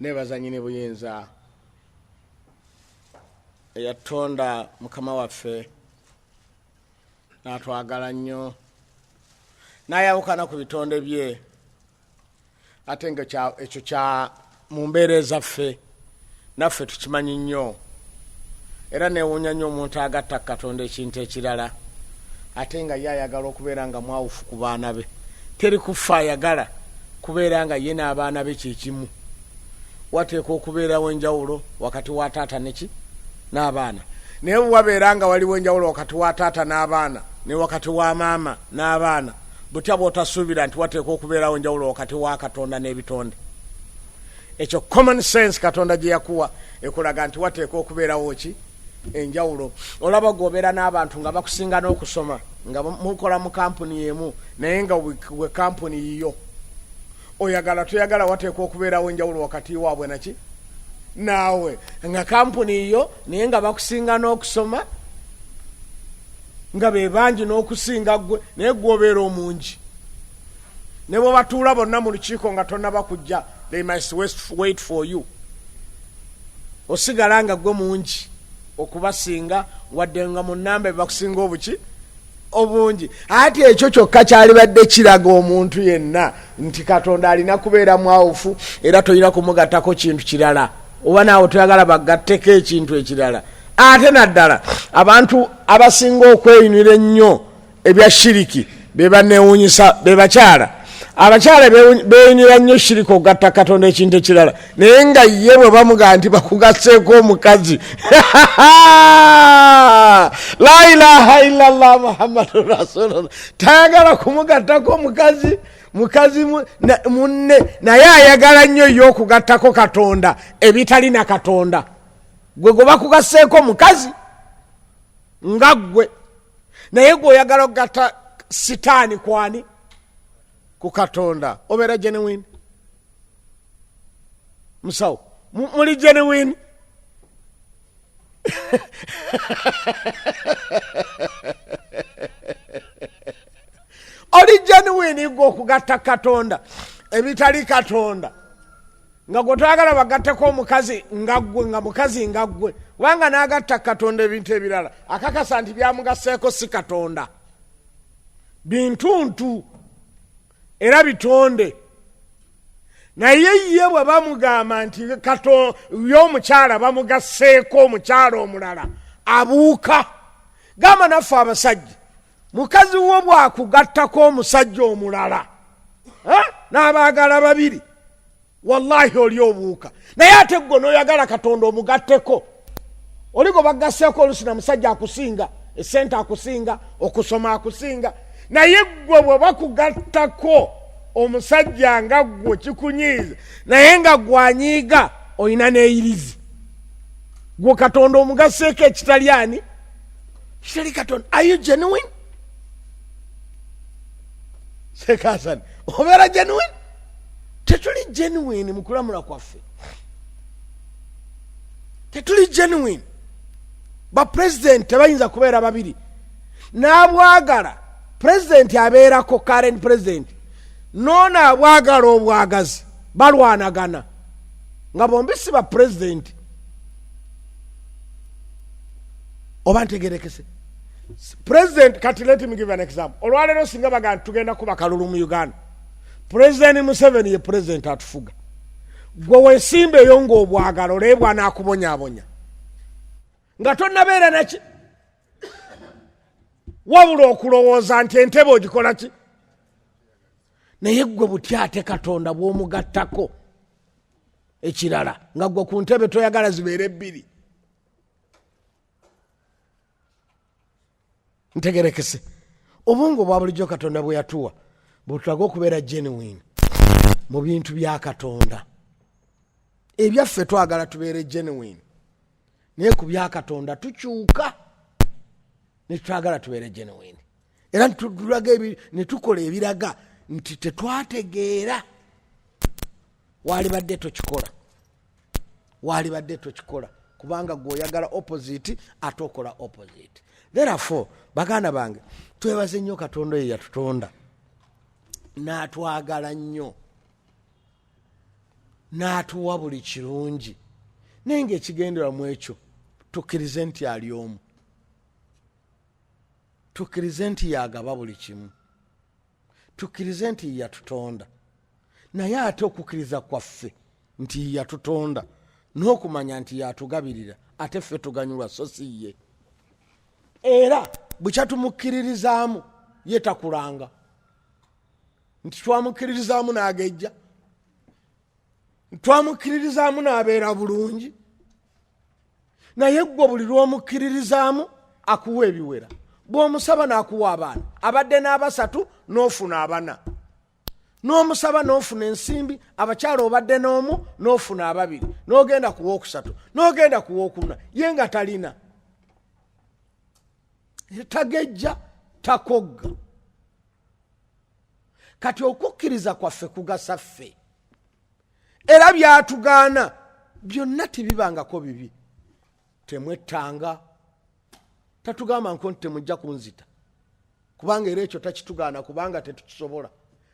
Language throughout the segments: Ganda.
Nebaza nyini buyinza eyatonda Mukama waffe n'atwagala nnyo n'ayawukana ku bitonde bye, ate nga ekyo kya mu mbeera ezaffe naffe tukimanyi nnyo. Era newuunya nnyo omuntu agatta ku Katonda ekintu ekirala ate nga ye ayagala okubeera nga mwawufu ku baana be. Teri kuffa ayagala kubeera nga ye n'abaana be kyekimu. Wateekwa okubeerawo enjawulo wakati wa taata neki n'abaana. Naye bwe wabeera nga waliwo enjawulo wakati wa taata n'abaana ne wakati wa maama n'abaana, butya bw'otasuubira nti wateekwa okubeerawo enjawulo wakati wa Katonda n'ebitonde? Ekyo common sense Katonda gye yakuwa ekulaga nti wateekwa okubeerawo ki? Enjawulo. Olaba gwobeera n'abantu nga bakusinga n'okusoma, nga mukola mu kampuni y'emu, naye nga gwe kampuni yiyo. Oyagala toyagala wateekwa okubeerawo enjawulo wakati waabwe naki naawe, nga kampuni yiyo naye nga bakusinga n'okusoma, nga be bangi n'okusinga ggwe, naye gwe obeera omungi. Ne bwe batuula bonna mu lukiiko nga tonnaba kujja, they must wait for you. Osigala nga gwe mungi okubasinga, wadde nga mu nnamba ebakusinga obuki obungi. Ati ekyo kyokka kyalibadde kiraga omuntu yenna nti Katonda alina kubeera mwawufu, era tolina kumugattako kintu kirala, oba naawe toyagala bagatteko ekintu ekirala. Ate naddala abantu abasinga okweyunira ennyo ebya shiriki bebanewunyisa be bakyala. Abakyala beyunira nnyo shiriki okugatta Katonda ekintu ekirala, naye nga ye bwe bamugaa nti bakugasseeko omukazi, la ilaha illallah Muhammadu rasulullah, tayagala kumugattako omukazi, mukazi munne, naye ayagala nnyo ye okugattako Katonda ebitali na Katonda. Gwe gwe bakugasseeko mukazi nga ggwe, naye gwe oyagala okugatta sitaani kwani? Ku Katonda. Obeera genuine musawo? Muli genuine? Oli genuine gwe okugatta Katonda ebitali Katonda, nga gwe toyagala bagatteko omukazi nga ggwe, nga mukazi nga ggwe, kubanga n'agatta Katonda ebintu ebirala akakasa nti byamugasseeko si Katonda, bintuntu era bitonde. Naye ye bwe bamugamba nti ye omukyala bamugasseeko omukyala omulala, abuuka. Gamba naffe abasajja, mukazi wo bwakugattako omusajja omulala n'abaagala babiri, wallahi oli obuuka. Naye ate gwe n'oyagala Katonda omugatteko oli gwe bagasseeko olusi na musajja akusinga esente, akusinga okusoma, akusinga, naye gwe bwe bakugattako omusajja nga gwe kikunyiiza, naye nga gwanyiiga olina n'eyirizi. Gwe Katonda omugasseeko ekitali ani? Kitali Katonda. Are you genuine? Sekasani, obeera genuine? Tetuli genuine mu kulamula kwaffe, tetuli genuine. Bapulezidenti tebayinza kubeera babiri. N'abwagala pulezidenti abeerako current president, noono abwagala obwagazi, balwanagana nga bombi si bapulezidenti. Oba ntegerekese? President, kati let me give an example. Olwaleero singa baga nti tugenda kuba kalulu mu Uganda, President Museveni ye president atufuga, gwe wesimba eyo ng'obwagala olabe bwanaakubonyabonya nga tonnabeera naki, wabula okulowooza nti entebe ogikola ki. Naye gwe butya ate Katonda bw'omugattako ekirala, nga gwe ku ntebe toyagala zibeere bbiri? Ntegerekese? Obwongo bwa bulijjo Katonda bwe yatuwa bwetulaga okubeera genuine mu bintu bya Katonda. Ebyaffe twagala tubeere genuine, naye ku bya Katonda tukyuka netwagala tubeere genuine, era netukola ebiraga nti tetwategeera. Walibadde tokikola, walibadde tokikola, kubanga gwe oyagala opposite ate okola opposite. Therefore, baganda bange, twebaze nnyo Katonda oyo yatutonda n'atwagala nnyo. N'atuwa buli kirungi, naye ng'ekigendererwa mu ekyo tukkirize nti ali omu, tukkirize nti yagaba buli kimu, tukkirize nti yatutonda. Naye ate okukkiriza kwaffe nti yatutonda n'okumanya nti yatugabirira, ate ffe tuganyulwa so si ye. Era bukya tumukkiririzaamu, ye takulanga nti twamukkiririzaamu n'agejja, twamukkiririzaamu n'abeera bulungi. Naye ggwe buli lw'omukkiririzaamu akuwa ebiwera, bw'omusaba n'akuwa abaana, abadde n'abasatu n'ofuna abana, n'omusaba n'ofuna ensimbi, abakyala obadde n'omu n'ofuna ababiri, n'ogenda ku wokusatu, n'ogenda ku wokuna, ye nga talina, tagejja, takogga. Kati okukkiriza kwaffe kugasa ffe, era byatugaana byonna tebibangako bibi. Temwettanga, tatugamba nko nti temujja kunzita, kubanga era ekyo takitugaana, kubanga tetukisobola.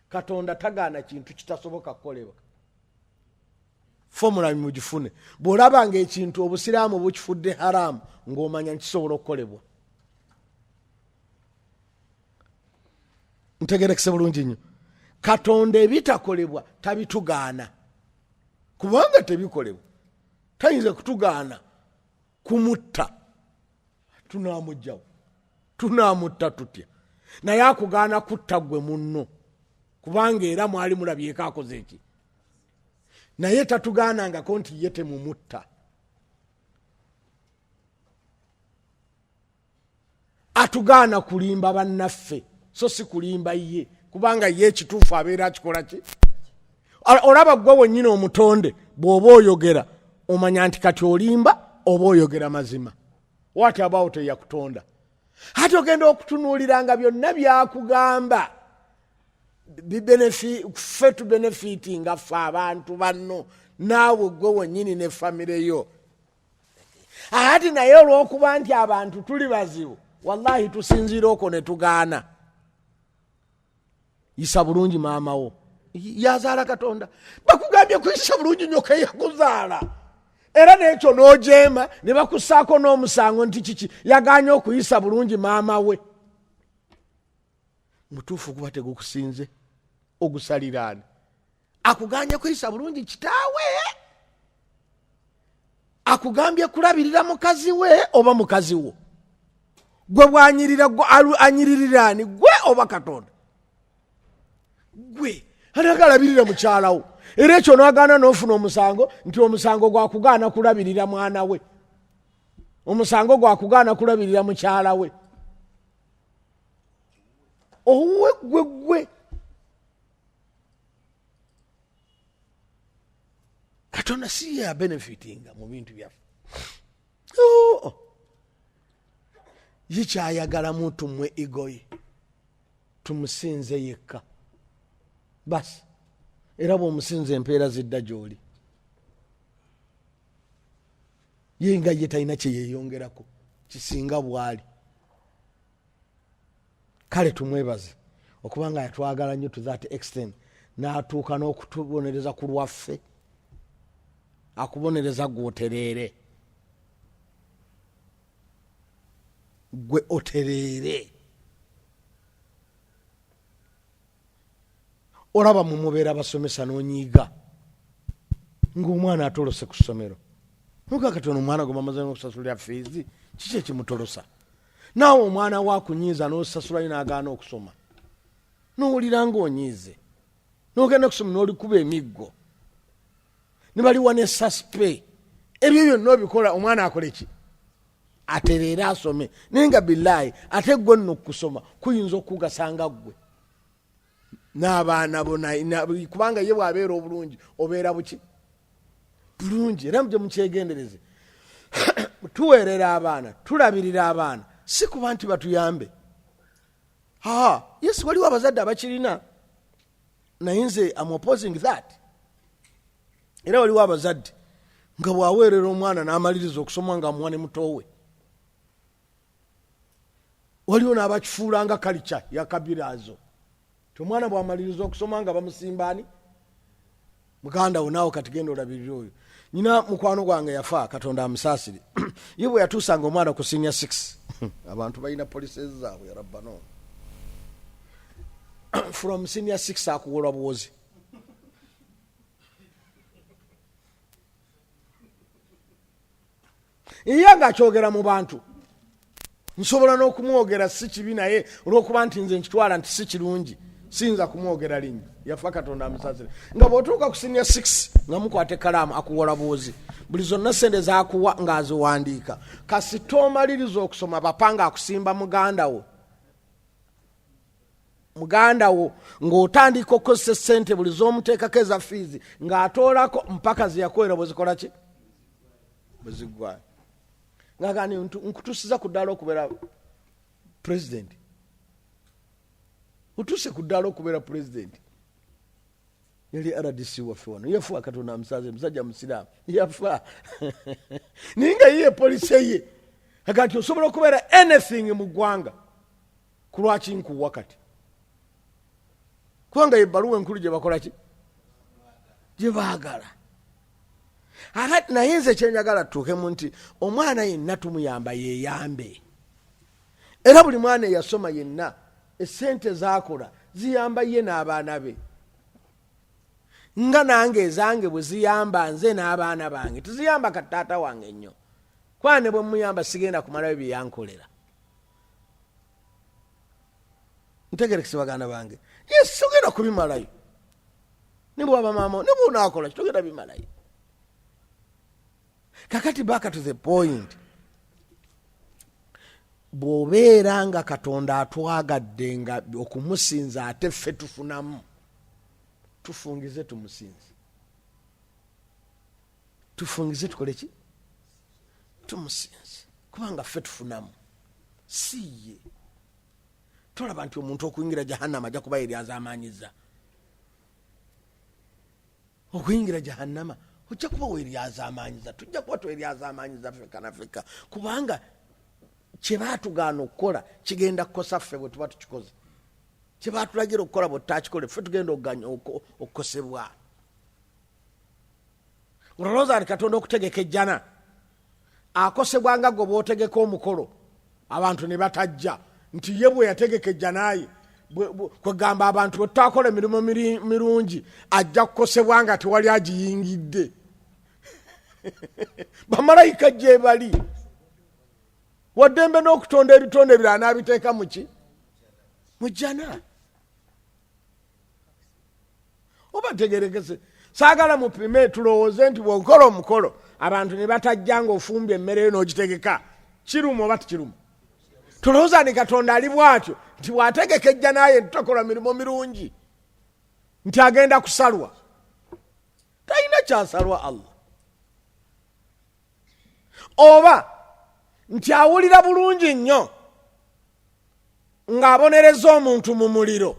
Katonda tagaana kintu kitasoboka kukolebwa. Formula mugifune. Bw'olaba nga ekintu obusiraamu bukifudde haramu, ng'omanya nkisobola okukolebwa. Ntegerekese bulungi nnyo. Katonda ebitakolebwa tabitugaana, kubanga tebikolebwa. Tayinza kutugaana kumutta, tunamugjawo, tunamutta tutya? Naye akugaana kutta ggwe munno, kubanga era mwali mulabyeko akoze eki. Naye tatugaanangako nti ye temumutta. Atugaana kulimba bannaffe, so si kulimba ye, kubanga ye ekituufu abeera akikola ki. Olaba ggwe wennyini omutonde bw'oba oyogera omanya nti kati olimba oba oyogera mazima. What about eyakutonda? Ate ogenda okutunuulira nga byonna byakugamba ffe tubenefitinga, ffe abantu banno, naawe gwe wennyini ne famire yo. Ati naye olw'okuba nti abantu tuli bazibu, wallahi tusinziira okwo ne tugaana. Yisa bulungi maama wo, yazaala. Katonda bakugambye kuyisa bulungi nyoka eyakuzaala, era n'ekyo n'ojeema ne bakussaako n'omusango nti kiki yagaanye okuyisa bulungi maama we. Mutuufu kuba tegukusinze ogusaliraani. Akugambye kuyisa bulungi kitaawe, akugambye kulabirira mukazi we oba mukazi wo. Gwe bwanyirira anyiririraani, gwe oba Katonda? Gwe anagalabirira mukyalawo, era ekyo nagaana n'ofuna omusango nti omusango gwakugaana kulabirira mwana we, omusango gwakugaana kulabirira mukyala we. Owuwe gwe gwe Katonda si ye abenefitinga mu bintu byaffe. Oh! Ye kyayagalamu tumwe igoye tumusinze yekka basi, era bw'omusinza empeera zidda gy'oli. Ye nga ye talina kyeyeyongerako kisinga bwali. Kale tumwebaze okuba nga yatwagala nnyo to that extent n'atuuka n'okutubonereza ku lwaffe. Akubonereza gwe otereere, gwe otereere. Olaba mumubeera basomesa n'onyiiga ng'omwana atolose ku ssomero, nuga kati ono omwana gwe bamaze n'okusasulira fiizi, kiki ekimutolosa? Naawe omwana we akunyiiza n'osasulayo n'agaana okusoma, n'owulira ng'onyiize, n'ogenda okusoma n'olikuba emiggo ne baliwa ne saspe. Ebyo byonna obikola omwana akole ki? Atereere asome. Naye nga billahi ate gwe nno okusoma kuyinza okugasanga ggwe n'abaana bo, kubanga ye bw'abeera obulungi obeera buki bulungi. Era muje mukyegendereze, tuweerera abaana, tulabirira abaana, si kuba nti batuyambe. Aa, yes, waliwo abazadde abakirina, naye nze am opposing that. Era waliwo abazadde nga bw'aweerera omwana n'amaliriza okusoma nga amuwa ne mutoowe. Waliwo n'abakifuulanga kalica ya kabiraazo ti omwana bw'amaliriza okusoma nga bamusimbaani. Muganda wo naawe kati genda olabirire oyo. Nyina mukwano gwange yafa, Katonda amusaasire. Ye bwe yatuusanga omwana ku senior 6, abantu balina policies zaabwe, ya rabbano. From senior 6 akuwola buwozi. Ye ng'akyogera mu bantu, nsobola n'okumwogera, si kibi, naye olw'okuba nti nze nkitwala nti si kirungi, siyinza kumwogera linnya. Yafa, Katonda amusasire. Nga bw'otuuka ku senior 6 nga mukwata ekkalaamu, akuwola buwozi. Buli zonna sente zakuwa ng'aziwandiika. Kasita omaliriza okusoma, papa ng'akusimba muganda wo, muganda wo ng'otandika okukozesa sente buli z'omuteekako eza fiizi, ng'atoolako mpaka zeyakuwera bwe zikola ki, bwe ziggwayo. Ngagani nkutusiza ku ddaala okubeera pulezidenti, otuuse ku ddaala okubeera pulezidenti. Yali RDC waffe wano, yafa, Katonda amusaze, musajja musiraamu, yafa. Naye nga yiye policy ye aga nti osobola okubeera anything mu ggwanga, ku lwaki nkuwa kati? Kubanga ebbaluwa enkulu gye bakola ki, gye baagala. Ate naye nze kyenjagala tutuukemu nti omwana yenna tumuyamba yeeyambe, era buli mwana eyasoma yenna esente zakola ziyamba ye n'abaana be, nga nange ezange bwe ziyamba nze n'abaana bange. Tiziyamba kati taata wange nnyo, kuba ne bwe muyamba sigenda kumalayo bye yankolera. Ntegerekese baganda bange? Yes, togenda kubimalayo. Ne bwaba maama, ne bwonaakola, togenda bimalayo. Kakati back to the point, bw'obeera nga Katonda atwagadde nga okumusinza, ate ffe tufunamu, tufungize tumusinze, tufungize tukole ki, tumusinze, kubanga ffe tufunamu, si ye. Tolaba nti omuntu okuyingira jahannama ajja kuba yeryazamanyiza? Okuyingira jahannama ojja kuba weryazamanyiza, tujja kuba tweryazamanyiza fekka na fekka, kubanga kyebaatugaana okukola kigenda kukosa ffe bwe tuba tukikoze. Kyebaatulagira okukola bwe tutakikole, ffe tugenda okukosebwa. Olowooza nti Katonda okutegeka ejjana akosebwa nga gwe bw'otegeka omukolo abantu ne batajja, nti ye bwe yategeka ejjanaye, kwegamba abantu bwe tutakola emirimu mirungi ajja kukosebwa nga tewali agiyingidde? Bamalayika gyebali, waddembe n'okutonda ebitonde ebirala n'abiteeka muki, mujjana. Oba tegerekese? Saagala mupime tulowooze nti bw'okola omukolo abantu ne batajja, nga ofumbye emmere yo n'ogitegeka, kiruma oba tekiruma? Tulowooza ni Katonda ali bw'atyo, nti bw'ategeka ejja naye ntutakola mirimu mirungi nti agenda kusalwa? Talina kyasalwa Allah. Oba nti awulira bulungi nnyo ng'abonereza omuntu mu muliro,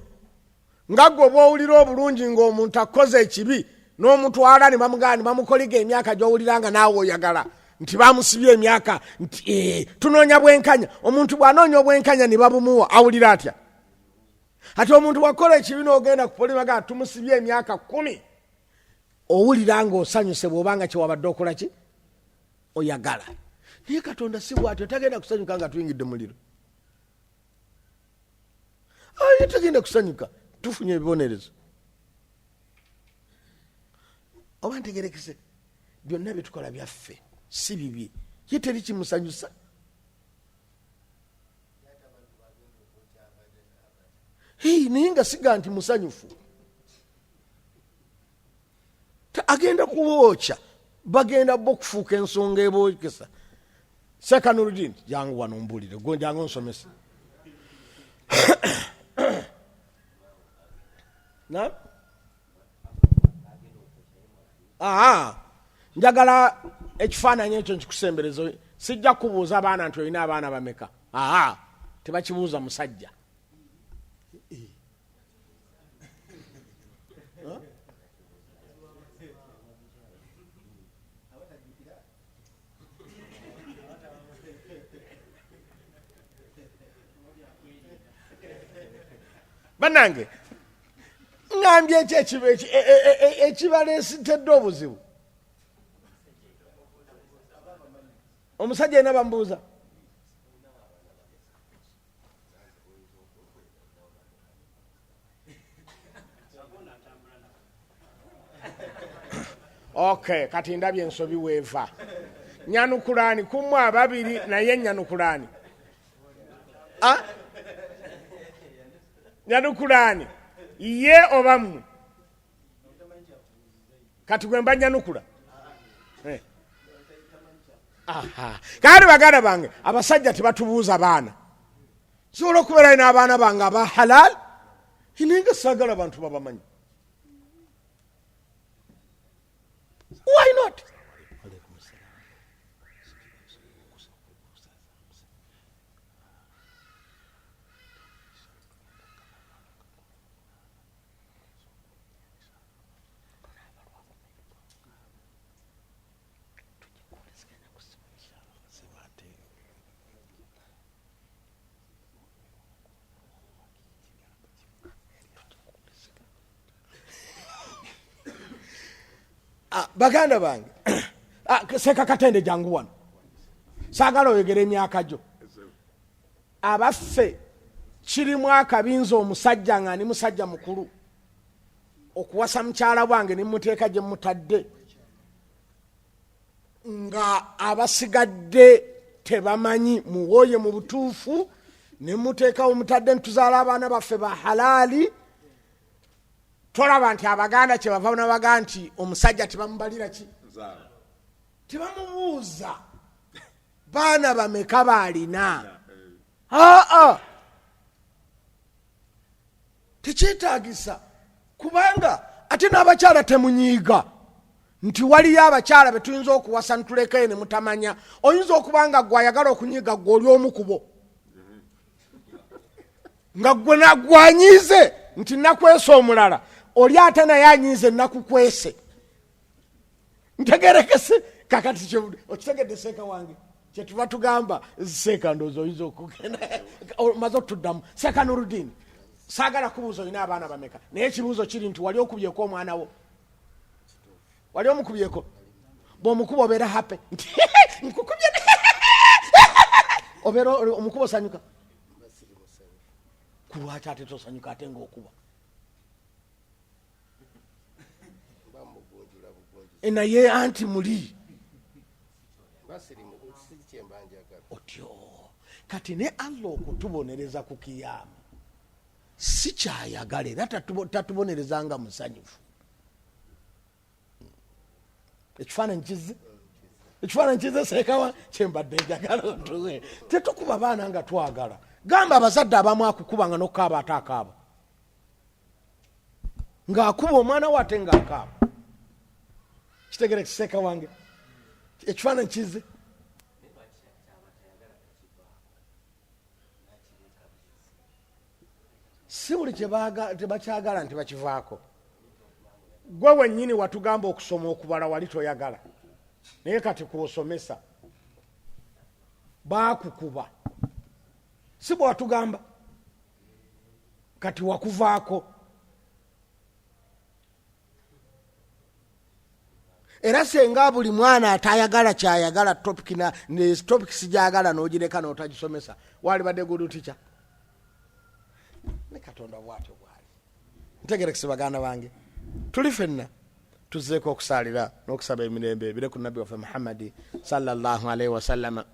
nga gwe bw'owulira obulungi ng'omuntu akoze ekibi n'omutwala ne bamugana ne bamukoliga emyaka gy'owulira nga naawe oyagala nti bamusibye emyaka, nti tunoonya bwenkanya. Omuntu bw'anoonya obwenkanya ne babumuwa, awulira atya? Ati omuntu bw'akola ekibi n'ogenda ku poliisi bagaa tumusibye emyaka 10, owulira ng'osanyuse bw'oba nga kyewabadde okola ki oyagala. Naye Katonda si bw'atyo, tagenda kusanyuka nga tuyingidde muliro. Aye tagenda kusanyuka tufunye ebibonerezo. Oba ntegerekese? Byonna byetukola byaffe, si bibye. Ye teri kimusanyusa. Naye nga siga nti musanyufu, agenda kubookya, bagenda bo okufuuka ensonga ebookesa. Sekanurudin, jangu wano mbulire, gwe jangu nsomese. Na aa njagala ekifaananyi ekyo nkikusembereza. Sijja kubuuza abaana nti olina abaana bameka. Aa, tebakibuuza musajja. Bannange, Ŋŋambye eki ekibaleesitedde obuzibu? Omusajja yena bamubuuza. Okay, kati ndabye ensobi weeva. Nyanukulaani kumu ababiri, naye nyanukulaani. Nyanukulaani ye oba mmwe? Kati gwe mba nyanukula. Kale baganda bange, abasajja tebatubuuza baana. Sobola okubeerayo n'abaana bange aba halal, naye nga saagala bantu babamanyi. Why not? Baganda bange, Seeka Katende, jangu wano, saagala oyogera emyaka gyo. Abaffe, kirimu akabinza omusajja nga ndi musajja mukulu okuwasa mukyala wange nemuteeka gye mutadde nga abasigadde tebamanyi, muwooye mu butuufu nemuteekawo mutadde ntuzaala abaana baffe ba halaali. Tolaba nti Abaganda kyebava nabaga nti omusajja tebamubalira ki, tebamubuuza baana bameka baalina. Aa, tekyetagisa, kubanga ate n'abakyala temunyiiga nti waliyo abakyala betuyinza okuwasa ntulekayo ne mutamanya. Oyinza okuba nga gwe ayagala okunyiiga, gwe oli omu kubo nga gwe nagwanyiize nti nakwesa omulala, oli ate naye anyiize nakukwese. Ntegerekese kakati, okitegedde seeka wange? Kyetuva tugamba seeka, ndowooza oyinza okugenda omaze otuddamu. Seeka Nurudini, saagala kubuuza olina abaana bameka, naye ekibuuzo kiri nti wali okubyeko omwana wo? Wali omukubyeko? Bw'omukuba obeera happy nti nkukubye? Obeera omukuba osanyuka? Kulwaki ate tosanyuka ate ngaokuba? Naye anti muli otyo kati ne Allah okutubonereza ku kiyama si kyayagala, era tatubonereza nga musanyufu. Ekifaananyi kize, ekifaananyi kize seekawa kyembadde njagala otuwe. Tetukuba baana nga twagala. Gamba abazadde abamu akukuba nga nokukaaba ate akaaba, ng'akuba omwana we ate ng'akaaba. Kitegere kiseeka wange, ekifaananyi kize. Si buli kyebakyagala nti bakivaako. Gwe wennyini watugamba okusoma okubala wali toyagala, naye kati kwosomesa. Baakukuba, si bwe watugamba? Kati wakuvaako. Era senga buli mwana atayagala kyayagala topic sijagala nogireka notagisomesa, walibadde good teacher. Ne Katonda bwatyo bwali. Ntegerekese baganda bange, tuli fenna tuzzeeko okusaalira n'okusaba emirembe bire ku nabbi waffe Muhammadi sallallahu alaihi wasallama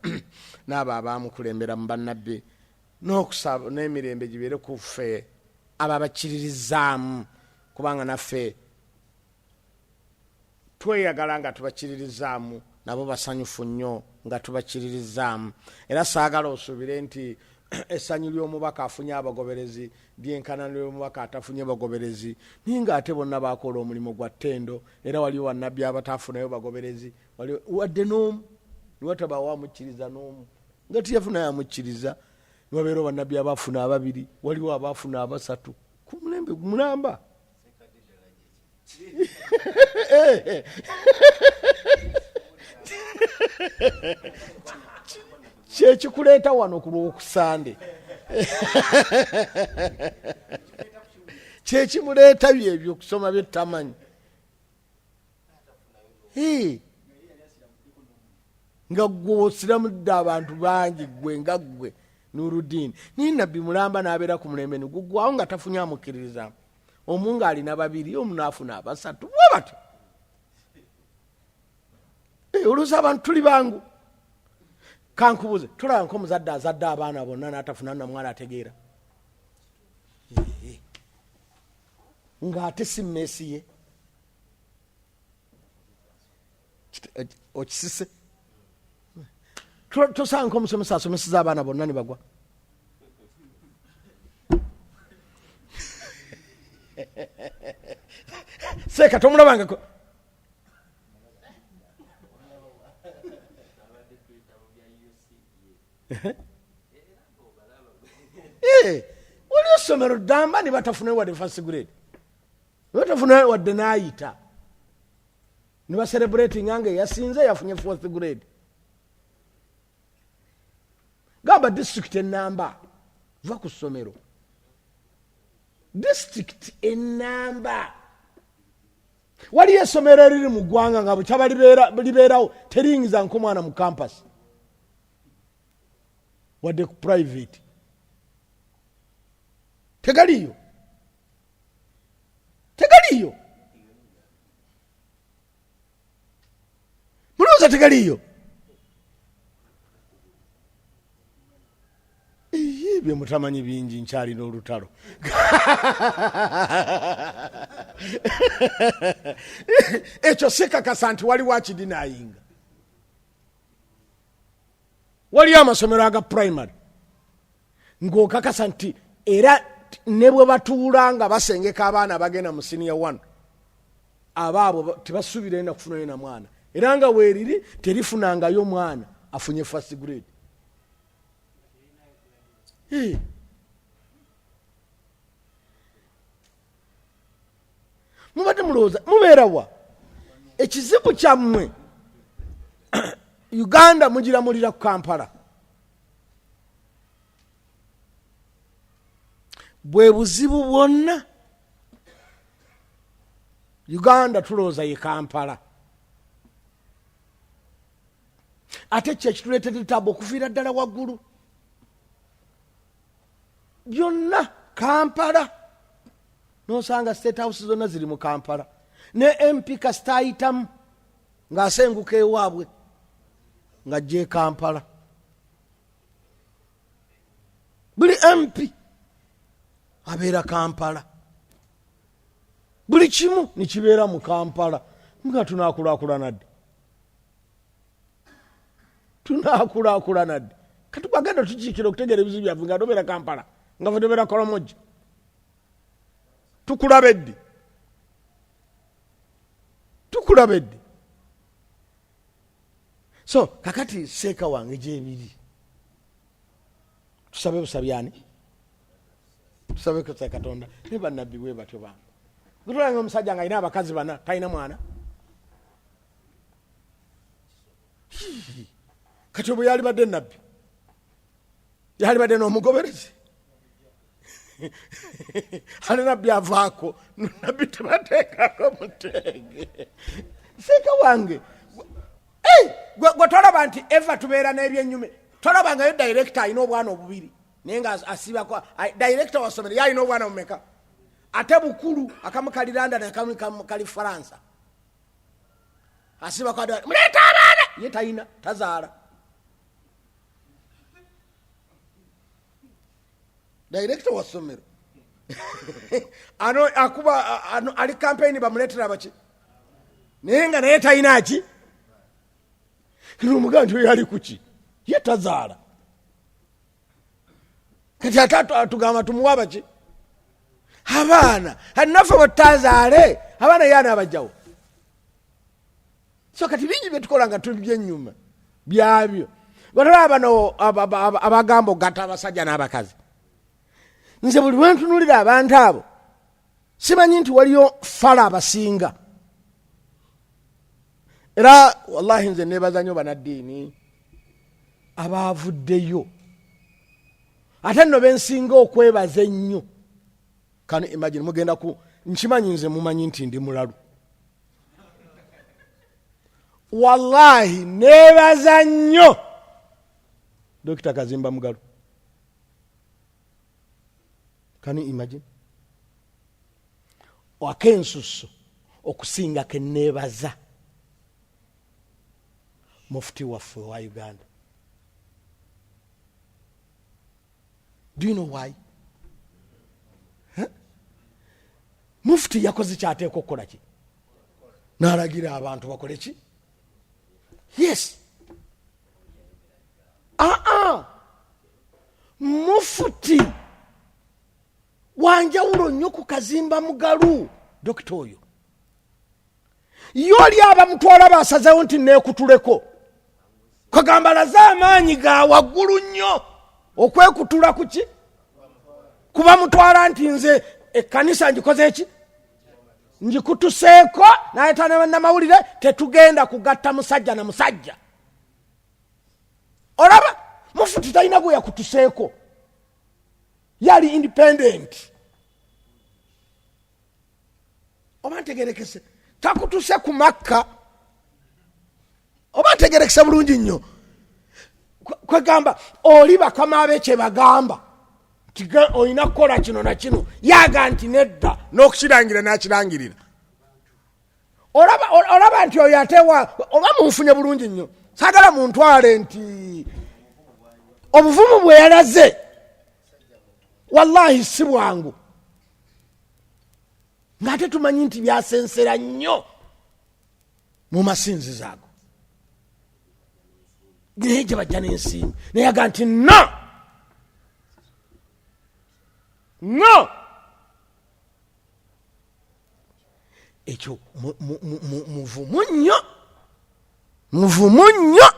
n'abo abamukulembera mu bannabbi, n'okusaba n'emirembe gibeere ku ffe ababakkiririzaamu, kubanga naffe tweyagala nga tubakkiririzaamu, nabo basanyufu nnyo nga tubakkiririzaamu. Era saagala osuubire nti essanyu ly'omubaka afunye abagoberezi lyenkana ly'omubaka atafunye bagoberezi, naye ng'ate bonna bakola omulimu gwa ttendo. Era waliwo bannabbi abataafunayo bagoberezi wadde n'omu, niwatabawo amukkiriza n'omu, nga tiyafunayo amukkiriza. Niwabeerawo bannabbi abaafuna ababiri, waliwo abaafuna abasatu ku mulembe mulamba. Kyekikuleeta wano ku Lwokusande. Kyekimuleeta byebyo okusoma byetutamanyi. Nga gwe osiramudde abantu bangi, gwe nga gwe Nuruddin naye nabbi mulamba n'abeera ku mulembe ne gugwawo nga tafunye amukkiririzamu, omu ng'alina babiri, omu n'afuna abasatu, bwe batyo. Oluusi abantu tuli bangu. Kankubuze, tulaba nkomuzadde azadde abaana bonna n'atafuna namwana ategeera ng'ate si mmeesi ye okisise. Tosanga omusomesa asomeseza abaana bonna ne bagwa. Seeka tomulabangako. Wali essomero ddamba ne batafuna wadde first grade, ne batafuna wadde n'ayita, ne bacelebratinga nga eyasinze yafunye fourth grade. Gamba district enamba, va ku ssomero, district enamba. Waliyo essomero eriri mu ggwanga nga bukyaba libeerawo teriyingiza nkomwana mu campus wadde ku private, tegaliyo, tegaliyo. Mulowooza tegaliyo? Bye mutamanyi bingi, nkyalina olutalo. Ekyo sikakasa nti waliwo akidinayinga. Waliyo amasomero aga primary ng'okakasa nti era ne bwe batuula nga basengeka abaana bagenda mu senior one, abaabo tebasuubirayo nakufunayo na mwana, era nga weeriri terifunangayo mwana afunye first grade. Mubadde mulowooza mubeerawa? Ekizibu kyammwe, Uganda mugiramulira ku Kampala. Bwe buzibu bwonna. Uganda tulowooza ye Kampala, ate kyo ekituleetedde tabu okuviira ddala waggulu byonna Kampala. Nosanga State House zonna ziri mu Kampala, ne MP kasita ayitamu ng'asenguka ewaabwe ng'ajja e Kampala. Buli MP abeera Kampala, buli kimu nekibeera mu Kampala. Nga tunakulakulana ddi? Tunakulakulana ddi? Kati gwagenda tukiikira okutegeera ebizibu byaffe nga tobeera Kampala, nga fe tobeera Kolomoja, tukulaba eddi? Tukulaba eddi? So kakati seeka wange gyebiri, tusabe busabyani, tusabe kusa Katonda ne bannabbi bwe batyo. Bange, gutulanga omusajja nga alina abakazi bana, talina mwana. Kati obwe yalibadde nabbi, yalibadde n'omugoberezi ale nabbi avaako, nabbi tebateekako muteege. Seeka wange, gwe tolaba nti eva tubeera n'ebyenyume? Tolabangayo director alina obwana obubiri, naye nga asibako director wa ssomero ye alina obwana bumeka? Ate bukulu, akamu kali London, akamu kali Faransa. Asibako, muleeta abaana, ye talina, tazaala. Director wa ssomero ano akuba ano ali campaign, bamuleetera abaki, naye nga naye talina ki. Nomugaa nti oyo ali kuki? Ye tazaala. Kati ate atugamba tumuwa abaki abaana. Kati naffe bwe tutazaale abaana, ye anaabajjawo? So kati bingi byetukola nga tuli byenyuma byabyo. Batolaba bano abagamba okugatta abasajja n'abakazi. Nze buli lwentunulira abantu abo, simanyi nti waliyo fala abasinga. Era wallahi nze nebaza nnyo banaddiini abaavuddeyo. Ate nno bensinga okwebaza ennyo. Can you imagine? Mugenda ku nkimanyi nze mumanyi nti ndi mulalu. Wallahi nebaza nnyo Dokita Kazimba Mugalu. Can you imagine? Akensusso okusinga kenebaza mufuti waffe owa Uganda. Do you know why? Huh? Mufuti yakoze kyateeka okukola ki? N'alagira abantu bakole ki? Yes. Aa, mufuti wanjawulo nnyo ku Kazimba Mugalu. Dokita oyo ye oli abamutwala basazewo nti neekutuleko, kagamba laze amaanyi ga waggulu nnyo okwekutula ku ki kuba mutwala nti nze ekkanisa ngikoze ki, ngikutuseeko, nayeta nabannamawulire, tetugenda kugatta musajja na musajja. Olaba mufuti talina gwe yakutuseeko, yali independent. Oba ntegerekese? Takutuse ku Makka. Oba ntegerekese bulungi nnyo? Kwegamba oli bakama be kyebagamba nti olina kukola kino na kino, yaga nti nedda, n'okukirangira n'akirangirira. Olaba nti oyo atewa. Oba munfunye bulungi nnyo? Saagala muntwale nti obuvumu bwe yalaze wallahi si bwangu, ng'ate tumanyi nti byasensera nnyo mu masinzizo ago, naye gye bajja n'ensimbi, naye aga nti no, no. Ekyo muvumu nnyo, muvumu nnyo.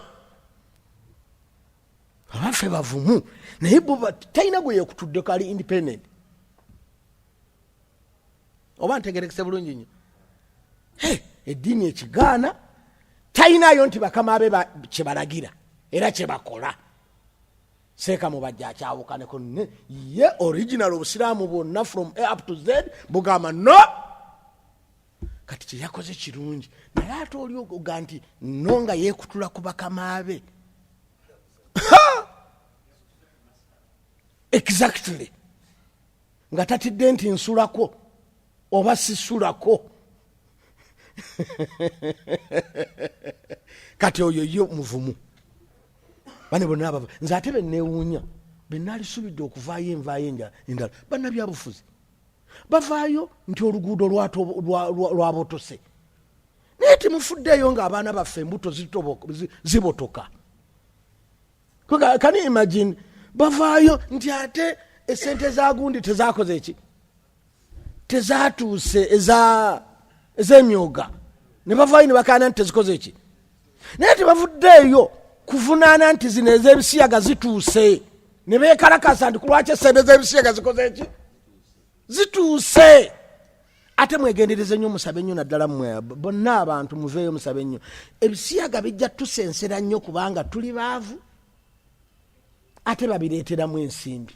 Abaffe bavumu, naye bo talina gwe yekutuddeko, ali independent. Oba ntegerekese bulungi nnyo? Eddiini ekigaana, talinayo nti bakama be kyebalagira era kyebakola. Seeka Mubajja akyawukaneko ye original. Obusiraamu bwonna from A up to Z bugamba no. Kati kyeyakoze kirungi, naye ate oli oga nti no, nga yeekutula ku bakama be. Exactly, nga tatidde nti nsulako oba sisulako. Kati oyo ye muvumu. Bane bonna abava, nze ate benewuunya, benaalisubidde okuvaayo envaayo endala, bannabyabufuzi bavaayo nti oluguudo lwabotose, naye temufuddeeyo ng'abaana baffe embuto zibotoka. Can you imagine? Bavaayo nti ate esente za gundi tezakoze eki, tezatuuse, ez'emyoga, ne bavaayo ne bakaana nti tezikoze eki, naye tebavuddeeyo kuvunaana nti zino ez'ebisiyaga zituuse, ne beekalakasa nti kulwaki esente z'ebisiyaga zikoze eki, zituuse. Ate mwegendereze nnyo, musabe nnyo, naddala mmwe bonna abantu muveeyo musabe nnyo. Ebisiyaga bijja tusensera nnyo kubanga tuli baavu, ate babireeteramu ensimbi.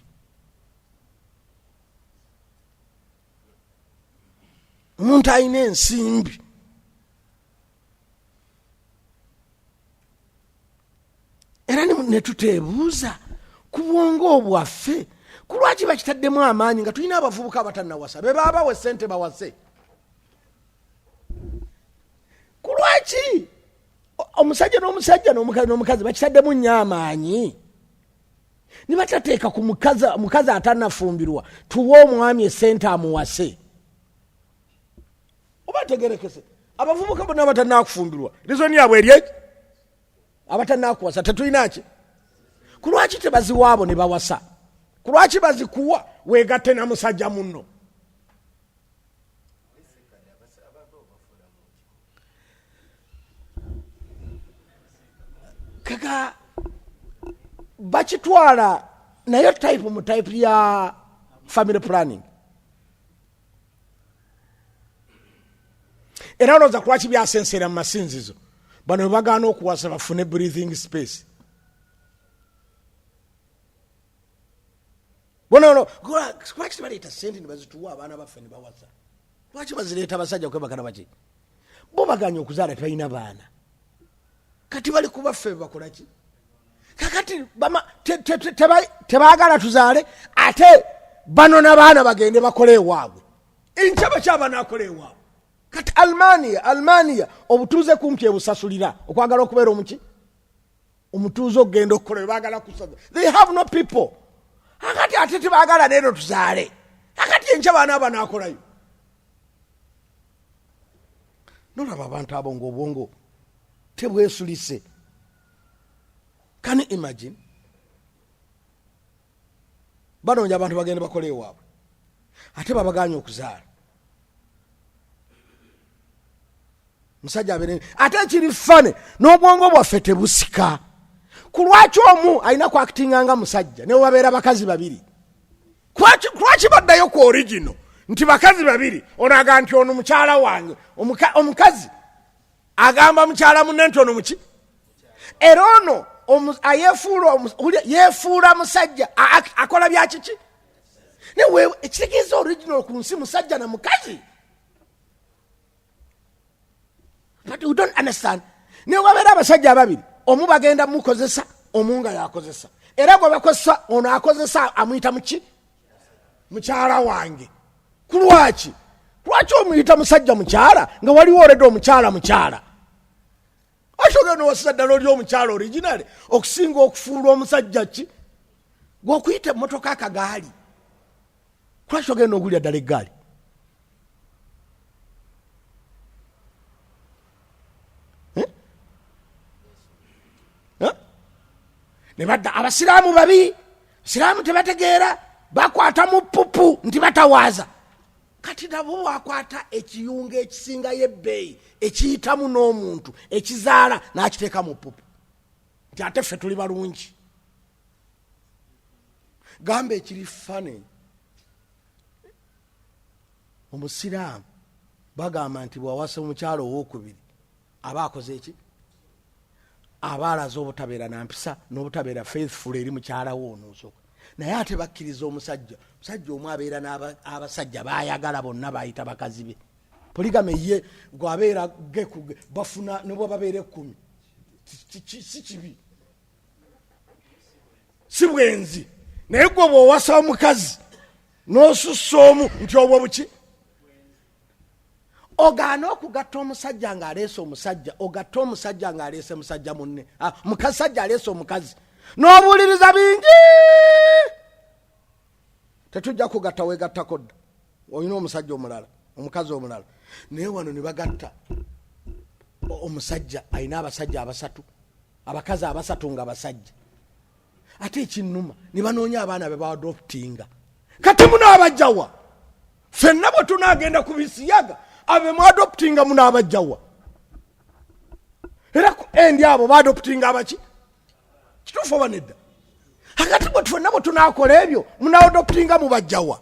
Omuntu alina ensimbi era netuteebuuza ku bwongo obwaffe ku lwaki bakitaddemu amaanyi nga tulina abavubuka abatannawasa, be baabawa esente bawase. Ku lwaki omusajja n'omusajja n'omukazi n'omukazi bakitaddemu nnyo amaanyi, ne batateeka ku mukazi atannafumbirwa, tuwe omwami esente amuwase? Oba ntegerekese? Abavubuka bonna abatannakufumbirwa, reason yaabwe eri eki, abatannakuwasa tetulina ki. Ku lwaki tebaziwaabo ne bawasa? Ku lwaki bazikuwa weegatte na musajja munno? Kaka bakitwala nayo type mu type ya family planning. Era olowooza kulwaki byasensera mu masinzizo? Bano bwe bagaana okuwasa bafune breathing space. Bonono lwaki tebaleeta sente ne bazituwa abaana baffe ne bawasa? Lwaki bazireeta abasajja kwebakana baki? Bo baganye okuzaala, tebalina baana, kati bali kubaffe bakolaki? Kakati tebaagala tuzaale, ate banona baana bagende bakole ewaabwe. Enkya bakyabanakola ewaabwe. Kati Almania obutuuze kumpi ebusasulira okwagala okubeera omuki omutuuze okugenda okukola bagala kusaza. They have no people. Akati ate tebagala neno tuzaale, akati enkya baana banakolayo. Nolaba abantu abo nga obwongo tebwesulise. Can you imagine? Banoonya abantu bagende bakole ewaabwe, ate babaganye okuzaala. Musajja abeere ate ekiri fane n'obwongo bwaffe tebusika. Ku lwaki omu alina kwakitinga nga musajja ne wabeera bakazi babiri? Lwaki baddayo ku origino nti bakazi babiri? Ono agamba nti ono mukyala wange, omukazi agamba mukyala munne nti ono muki, era ono yefuula musajja, akola byakiki? Naye ekitegeeza original ku nsi musajja na mukazi, but we don't understand. Naye wabeera abasajja ababiri, omu bagenda mukozesa, omu nga yakozesa, era gwe bakozesa ono akozesa amuyita muki? Mukyala wange. Kulwaki? Lwaki omuyita musajja mukyala nga waliwo oleda omukyala mukyala? Ate nowasiza ddala oli omukyala original okusinga okufuula omusajja ki gweokuyita emmotoka akagaali. Lwaki ogenda ogulya ddala eggaali? Ne badda abasiraamu babi, siraamu tebategeera, bakwata mu pupu nti batawaaza. Kati nabo wakwata ekiyungo ekisingayo ebbeeyi ekiyitamu n'omuntu ekizaala n'akiteeka mu pupu nti ate ffe tuli balungi. Gamba ekiri fane, omusiraamu bagamba nti bwawasa omukyalo owokubiri aba akoze eki? Aba alaze obutabeera na mpisa n'obutabeera faithful eri mukyala we onoosooka. Naye ate bakkiriza omusajja, omusajja omu abeera n'abasajja bayagala bonna bayita bakazi be. Polygamy ye gwabeera gekuge bafuna ne bwe babeera 10, si kibi, si bwenzi. Naye gwe bw'owasa omukazi n'osussa omu nti obwo buki? Ogaana okugatta omusajja ng'aleese omusajja, ogatte omusajja ng'aleese musajja munne, mukasajja aleese omukazi, n'obuuliriza bingi. Tetujja kugatta, weegattako dda, olina omusajja omulala, omukazi omulala. Naye wano ne bagatta omusajja alina abasajja abasatu, abakazi abasatu nga basajja. Ate ekinnuma ne banoonya abaana be baadoptinga. Kati munaabajjawa? Ffenna bwe tunaagenda ku bisiyaga, abe muadoptinga munaabajjawa? Era ku endi abo baadoptinga abaki? Kituufu oba nedda? Akati bwe ffenna bwe tunaakola ebyo, munaadoptinga mubajjawa?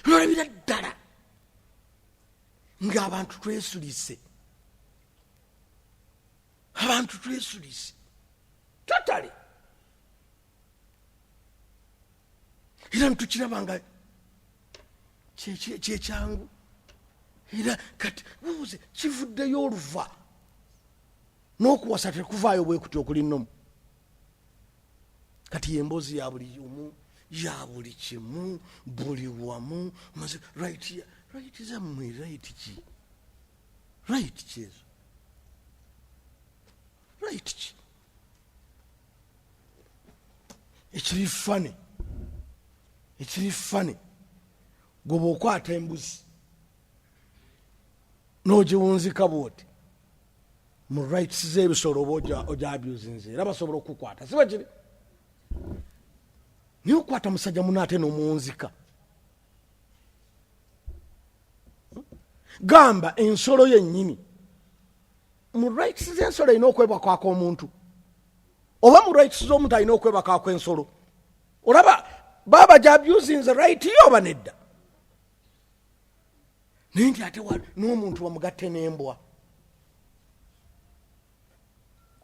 Nolabira ddala ng'abantu twesulise, abantu twesulise totally. Era ntukiraba nga kyekyangu. Era kati buuze kivuddeyo oluva n'okuwasa tekuvaayo bwe kutyo okuli nnomu. Kati yemboozi ya buli omu, ya buli kimu, buli wamu. Right, right zammwe, right ki? Right ki ezo? Right ki? Ekiri fane, ekiri fane, gwe bw'okwata embuzi n'ogiwunzika bwoti mu rights z'ebisolo oba ogyabusinze, era basobola okukukwata, si bwe kiri? Naye okwata musajja muno ate n'omuwunzika, gamba ensolo yennyini mu rights z'ensolo erina okwebakako omuntu, oba mu rights z'omuntu alina okwebakako ensolo. Olaba baba gyabusinze right yo oba nedda? Naye nti ate n'omuntu bamugatte n'embwa,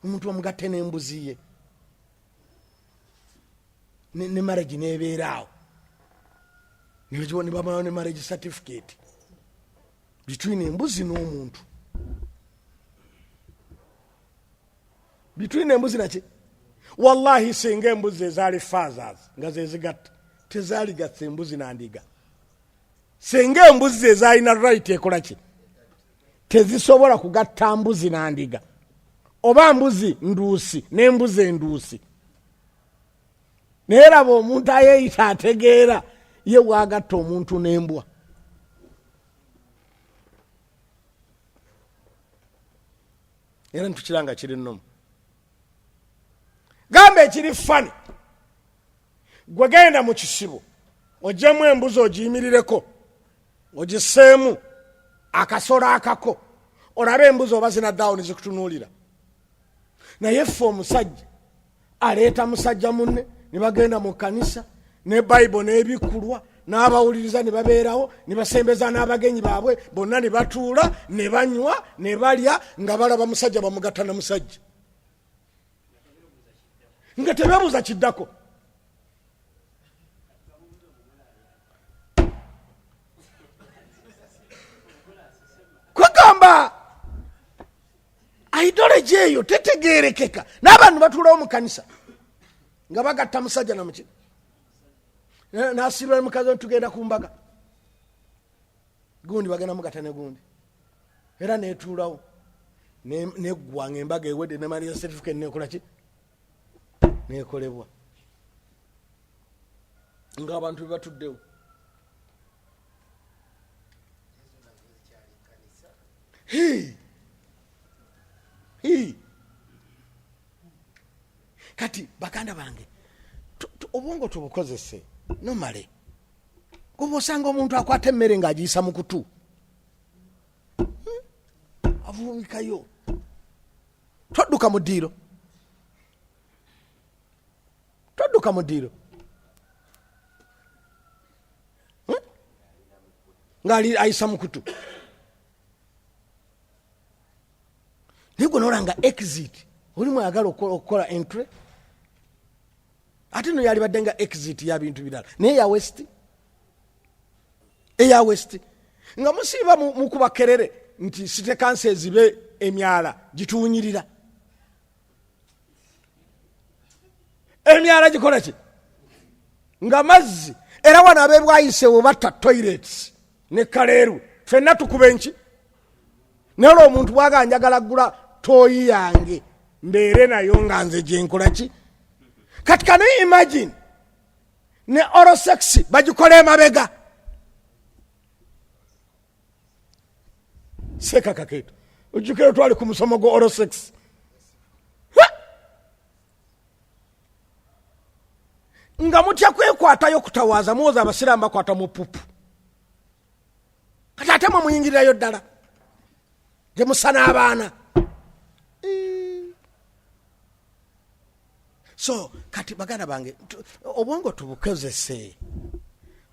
omuntu bamugatte n'embuzi ye. Ne marriage nebeera awo, nebamalawo ne marriage certificate between embuzi n'omuntu, between embuzi naki. Wallahi, singa embuzi ezaali fathers nga zezigatta, tezaaligatta embuzi nandiga. Singa embuzi ezalina right ekola ki, tezisobola kugatta mbuzi nandiga, oba mbuzi nduusi n'embuzi enduusi. Naye laba omuntu ayeeyita ategeera, ye bwagatta omuntu n'embwa. Era ntukiranga kiri nnomu. Gamba ekiri funny, gwe genda mu kisibo ogyemu embuzi, ogiyimirireko, ogiseemu akasolo akako, olabe embuzi oba zinaddaawo nezikutunuulira. Naye ffe omusajja aleeta musajja munne ne bagenda mu kanisa ne Bayibuli n'ebikkulwa n'abawuliriza ne babeerawo ne basembeza n'abagenyi baabwe bonna ne batuula ne banywa ne balya nga balaba musajja bamugatta na musajja, nga tebeebuuza kiddako. Kwegamba ideology eyo tetegerekeka, n'abantu batuulawo mu kanisa nga bagatta musajja namuki, nasiibula mukazi, tugenda ku mbaga gundi, bagenda mugatta ne gundi, era netuulawo neggwa nga embaga ewedde, nemaliza certificate nekola ki, nekolebwa ng'abantu bebatuddewo. Hii. Hii. Kati baganda bange, obwongo tubukozese nomale. Kuba osanga omuntu akwata emmere ng'agiyisa mu kutu. Avuubikayo, todduka mu ddiiro, todduka mu ddiiro. Ng'ali ayisa mu kutu, naye gwe nolanga exit, oli mwayagala okukola entry, ate no yalibadde nga exit ya bintu birala, naye ya west, eya west nga musiiba mukuba kerere nti city council ezibe emyala gituwunyirira. Emyala gikola ki nga mazzi? Era wano abebwayise webatta toilets ne kaleeru, fenna tukuba enki. Naye olwo omuntu bwaga njagala gula toyi yange mbeere nayo nga nze gyenkola ki. Kati can you imagine ne oral sex bagikola emabega? Sekakakeeto, ojjukira twali ku musomo gwa oral sex. Ha! Nga mutya kwekwatayo kutawaaza, muwoza abasiraamu bakwata mu pupu. Kati ate mwe muyingirirayo ddala gyemusana abaana. So kati baganda bange, obwongo tubukozese,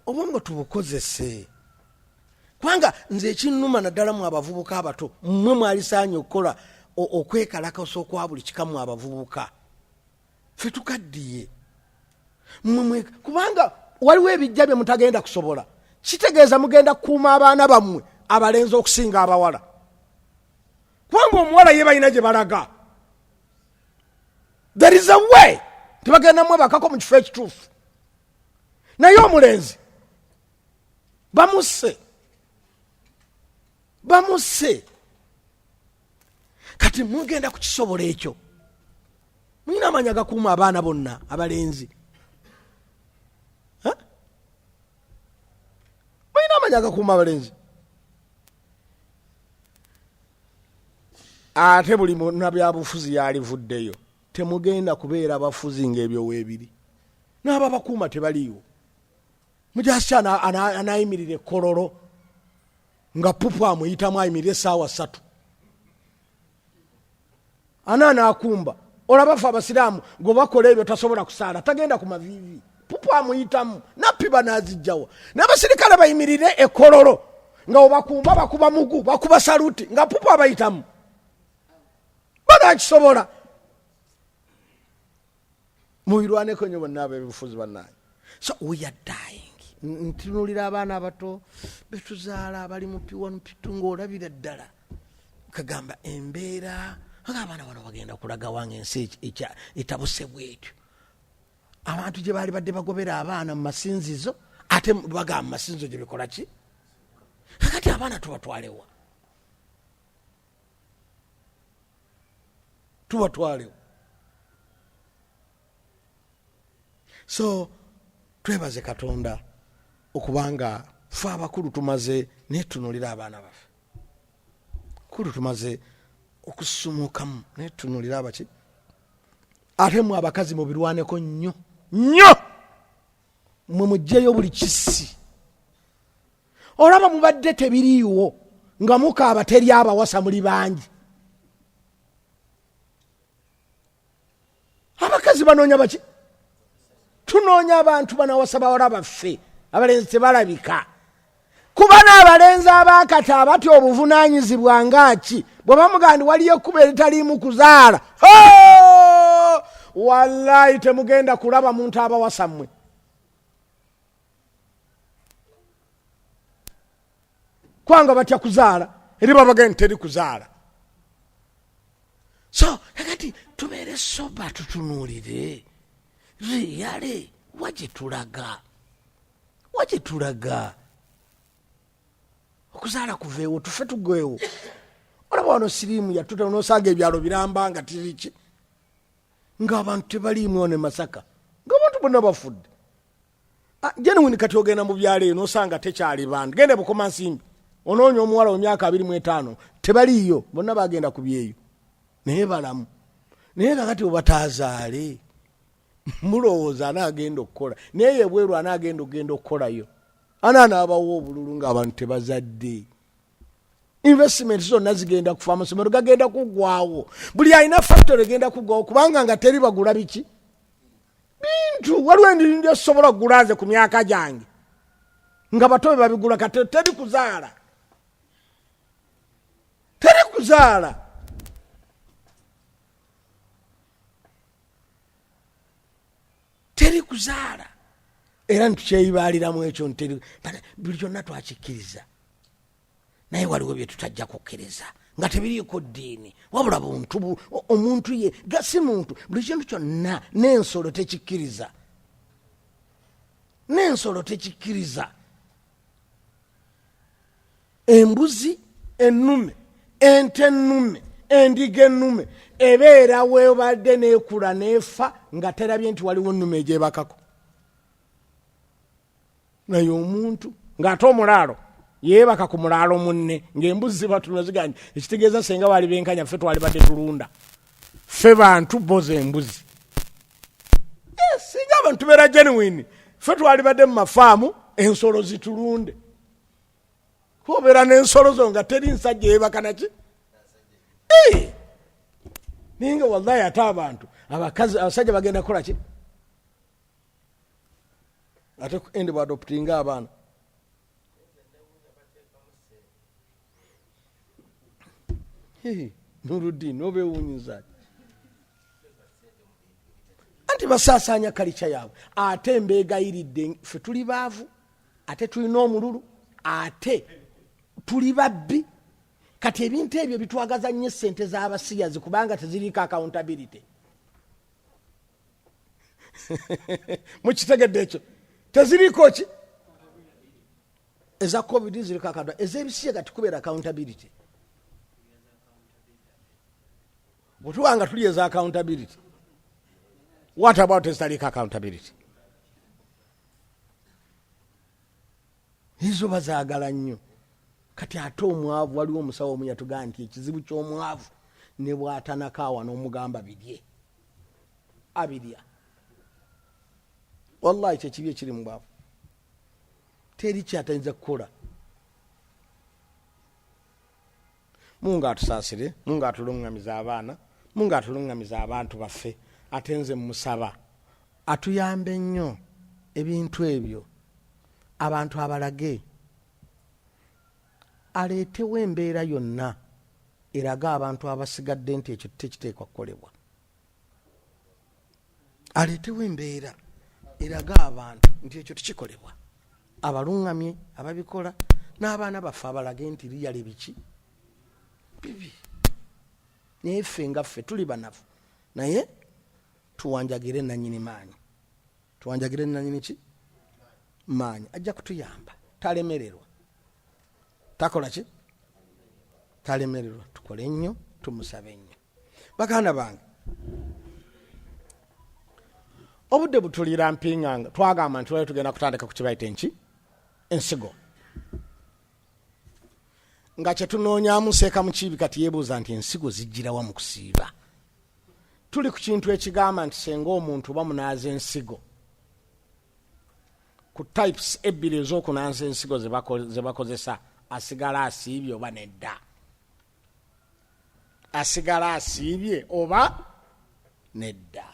obwongo tubukozese, kubanga nze ekinnuma naddala mu abavubuka abato, mmwe mwalisaanye okukola okwekalakasa okwa buli kika. Mu abavubuka, ffe tukaddiye, mmwe kubanga waliwo ebijja bye mutagenda kusobola. Kitegeeza mugenda kukuuma abaana bammwe abalenzi okusinga abawala, kubanga omuwala ye balina gye balaga. There is a way tebagenda mwebakako mu kifo ekituufu, naye omulenzi bamusse, bamusse. Kati mugenda kukisobola ekyo? Mulina amaanyi agakuuma abaana bonna abalenzi? Mulina amaanyi agakuuma abalenzi? Ate buli munabyabufuzi yalivuddeyo, temugenda kubeera bafuzi ng'ebyo weebiri, n'ababakuuma tebaliiwo. Mujasi anayimirira ekkololo nga pupu amuyitamu, ayimirire essaawa 3, ana anaakumba. Olaba fe abasiraamu gwe bakola ebyo tasobola kusaala, tagenda ku maviivi, pupu amuyitamu, nappi banazijjawa. N'abasirikale bayimirire ekkololo nga obakumba, bakuba mugu, bakuba saluti nga pupu abayitamu, banakisobola? Mubirwaneko nnyo bonna abebufuzi bannange. So we are dying. Ntunuulira abaana abato betuzaala abali mu P1 P2, ng'olabira ddala kagamba embeera nga abaana bano bagenda kulaga wange ensi etabuse bwetyo. Abantu gye baali badde bagobera abaana mu masinzizo, ate bagamba mu masinzizo gye bikola ki? Kakati abaana tubatwalewa? Tubatwalewa? So twebaze Katonda okubanga fe abakulu tumaze netunulira abaana baffe. Kulu tumaze okusumukamu netunulira abaki. Ate mwe abakazi mubirwaneko nnyo nnyo, mwe mugjeyo buli kisi. Olaba mubadde tebiriiwo nga mukaaba, teri abawasa, muli bangi. Abakazi banoonya baki? Tunoonya abantu banawasa bawala baffe, abalenzi tebalabika. Kuba n'abalenzi abakati abatya obuvunanyizibwa ngaaki, bwe bamugamba nti waliyo ekkubo eritaliimu kuzaala, wallayi temugenda kulaba muntu abawasa mmwe. Kubanga batya kuzaala, eri babagenda teri kuzaala. So kakati tubeere sober, tutunuulire really wagyetulaga, wagyetulaga. Okuzaala kuveewo, tufe tugwewo. Olaba wano siriimu yatuta, nosanga ebyalo biramba nga tiriki, ngaabantu tebaliimu. Wano e Masaka ngaabantu bonna bafudde. Ah, genuine. Kati ogenda mu byalo eyo nosanga tekyali bantu. Genda Bukoma Nsimbi, onoonya omuwala wemyaka 25, tebaliiyo, bonna bagenda ku byeyo, naye balamu. Naye kakati obataazaale, mulowooza anaagenda okukola? Naye ebweru anaagenda okugenda okukolayo? Ana anaabawo obululu ng'abantu tebazadde? Investment zonna zigenda kufa, amasomero gagenda kuggwawo, buli alina factory egenda kuggwawo, kubanga nga teri bagula biki bintu. Waliwo endiri esobola kugula nze ku myaka gyange nga bato be babigula. Kati teri kuzaala, teri kuzaala. Teri kuzaala, era ntukyeyibaaliramu ekyo nti buli kyonna twakikkiriza, naye waliwo bye tutajja kukkiriza nga tebiriiko ddiini, wabula buntu. Omuntu ye gasi muntu, buli kintu kyonna n'ensolo tekikkiriza, n'ensolo tekikkiriza. Embuzi ennume, ente ennume, endiga ennume ebeera webadde neekula neefa nga terabye nti waliwo ennume egyebakako. Naye omuntu ng'ate omulaalo yeebaka ku mulaalo munne, ng'embuzi zibatuna ziganye, ekitegeeza senga baali benkanya, ffe twali badde tulunda, ffe bantu boza embuzi. Singa abantu tubeera genuine, ffe twali badde mu mafaamu, ensolo zitulunde. Obeera n'ensolo zo nga teri nsajja yeebaka naki. Naye nga wallahi ate abantu abakazi abasajja bagenda kukola ki? Ate endi bwadoptinga abaana, Nurudin, obewunyiza anti basaasaanya kalica yaabwe. Ate mbeegayiridde, ffe tuli baavu, ate tulina omululu, ate tuli babbi. Kati ebintu ebyo bitwagaza nnyo esente z'abasiyazi, kubanga teziriiko accountability. Mukitegedde ekyo? Teziriiko ki? Eza COVID ziriko account, ez'ebisiyaga tikubeera accountability. Bwetuba nga tuli eza accountability, what about ezitaliiko accountability? Ezo bazaagala nnyo. Kati ate omwavu, waliwo omusawo omu yatugamba nti ekizibu ky'omwavu, ne bwatanakaawa n'omugamba birye, abirya. Wallahi kyekibi ekiri mu bwavu, teri kyatayinza kukola. Mungu atusaasire, Mungu atuluŋŋamiza abaana, Mungu atuluŋŋamiza abantu baffe. Ate nze musaba atuyambe nnyo ebintu ebyo abantu abalage, aleetewo embeera yonna eraga abantu abasigadde nti ekyo tekiteekwa kukolebwa. Aleetewo embeera eraga abantu nti ekyo tekikolebwa, abaluŋŋamye ababikola n'abaana baffe abalage nti liyale biki bibi. Naye ffe nga ffe tuli banafu, naye tuwanjagire nannyini maanyi, tuwanjagire nannyini ki maanyi, ajja kutuyamba. Talemererwa, takola ki, talemererwa. Tukole nnyo, tumusabe nnyo. Baganda bange, obudde butulira mpinganga. Twagamba nti lwali tugenda kutandika ku kibayita enki, ensigo, nga kyetunoonyamu seeka mukiibi. Kati yeebuuza nti ensigo zijjirawa mu kusiiba? Tuli ku kintu ekigamba nti senga omuntu bamunaaza ensigo, ku types ebbiri ez'okunaaza ensigo ze bakozesa, asigala asiibye oba nedda? Asigala asiibye oba nedda?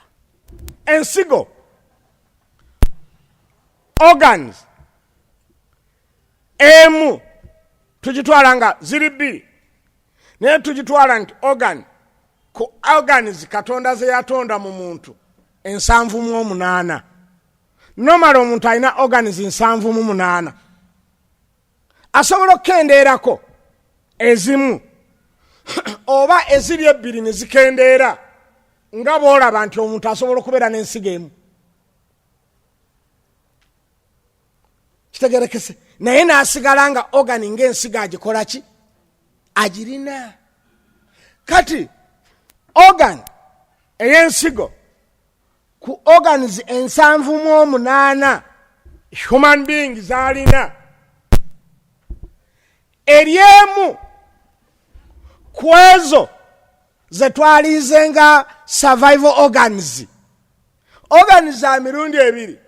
Ensigo, organs emu tugitwala nga ziri bbiri, naye tugitwala nti organ ku organs Katonda ze yatonda mu muntu 78. Nomala omuntu alina organs 78, asobola okukendeerako ezimu oba eziri ebbiri ne zikendeera, nga bw'olaba nti omuntu asobola okubeera n'ensigo emu. Kitegerekese, naye n'asigala nga organ ng'ensigo agikola ki, agirina. Kati organ ey'ensigo ku organs 78 human being zalina, eryemu ku ezo zetwalize nga survival organs. Organs za mirundi ebiri.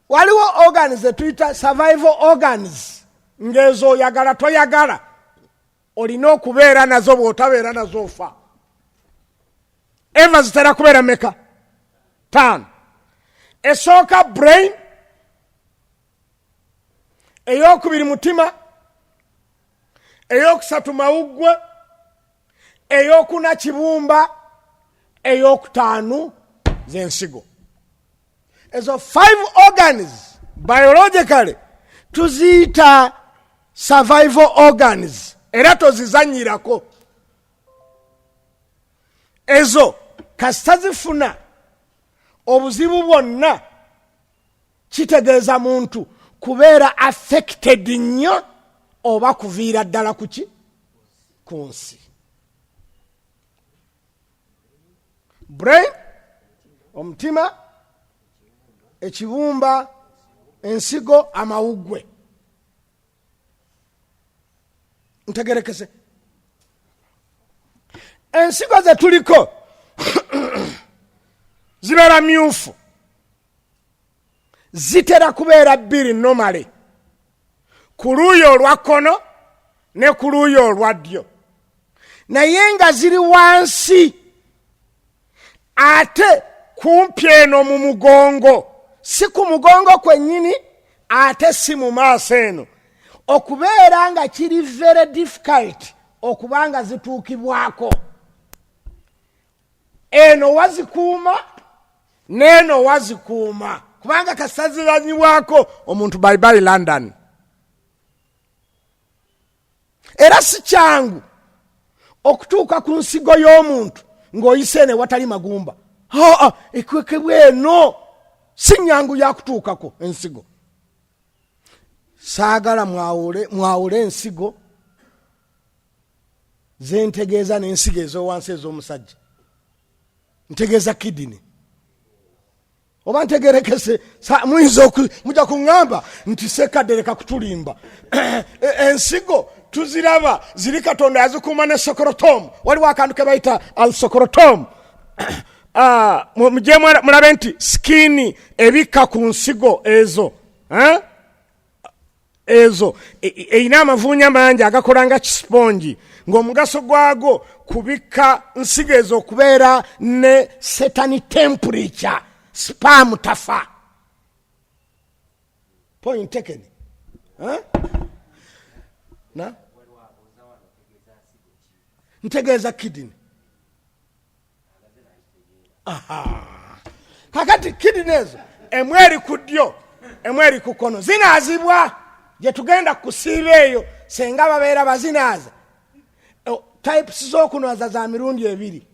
Waliwo organs zetuyita survival organs, ng'ezo oyagala toyagala olina okubeera nazo, bw'otabeera nazo ofa. Eva zitera kubeera meka? Taano. Esooka brain, eyokubiri mutima, eyokusatu mawuggwe, eyokuna kibumba, eyokutaano zensigo. Ezo five organs biologically tuziyita survival organs, era tozizanyirako. Ezo kasita zifuna obuzibu bwonna, kitegeeza muntu kubeera affected nnyo oba kuviira ddala kuki, ku nsi. Brain, omutima, ekibumba, ensigo, amawuggwe. Ntegerekese, ensigo ze tuliko zibeera myufu, zitera kubeera bbiri normally, ku luuyi olwa kkono ne ku luuyi olwa ddyo, naye nga ziri wansi ate kumpi eno mu mugongo, si ku mugongo kwennyini ate si mu maaso eno, okubeera nga kiri very difficult okuba nga zituukibwako. Eno wazikuuma n'eno wazikuuma, kubanga kasita ziranyibwako omuntu, bye bye London. Era si kyangu okutuuka ku nsigo y'omuntu ng'oyise eno ewatali magumba. Aa, ekwekebwa eno si nyangu yakutuukako ensigo. Saagala mwawule, mwawule ensigo zentegeeza n'ensigo ez'owansi ez'omusajja. Ntegeeza kidney oba ntegerekese? Muyinza mujja kuŋŋamba nti sekadde leka kutulimba. Ensigo tuziraba ziri, Katonda yazikuuma ne scrotum. Waliwo akantu ke bayita al scrotum. Mujje mulabe nti skin ebikka ku nsigo ezo, eh? Ezo erina amavuunya mangi agakola nga kisipongi, ng'omugaso gwago kubikka nsigo ezo okubeera ne certain temperature, sperm tafa. Point taken. Eh? Na ntegeeza kidney. Aha. Kakati kidney ezo, emu eri ku ddyo, emu eri ku kkono, zinaazibwa gye tugenda kusiiba eyo. Senga babeera bazinaaza, types z'okunaaza za mirundi ebiri: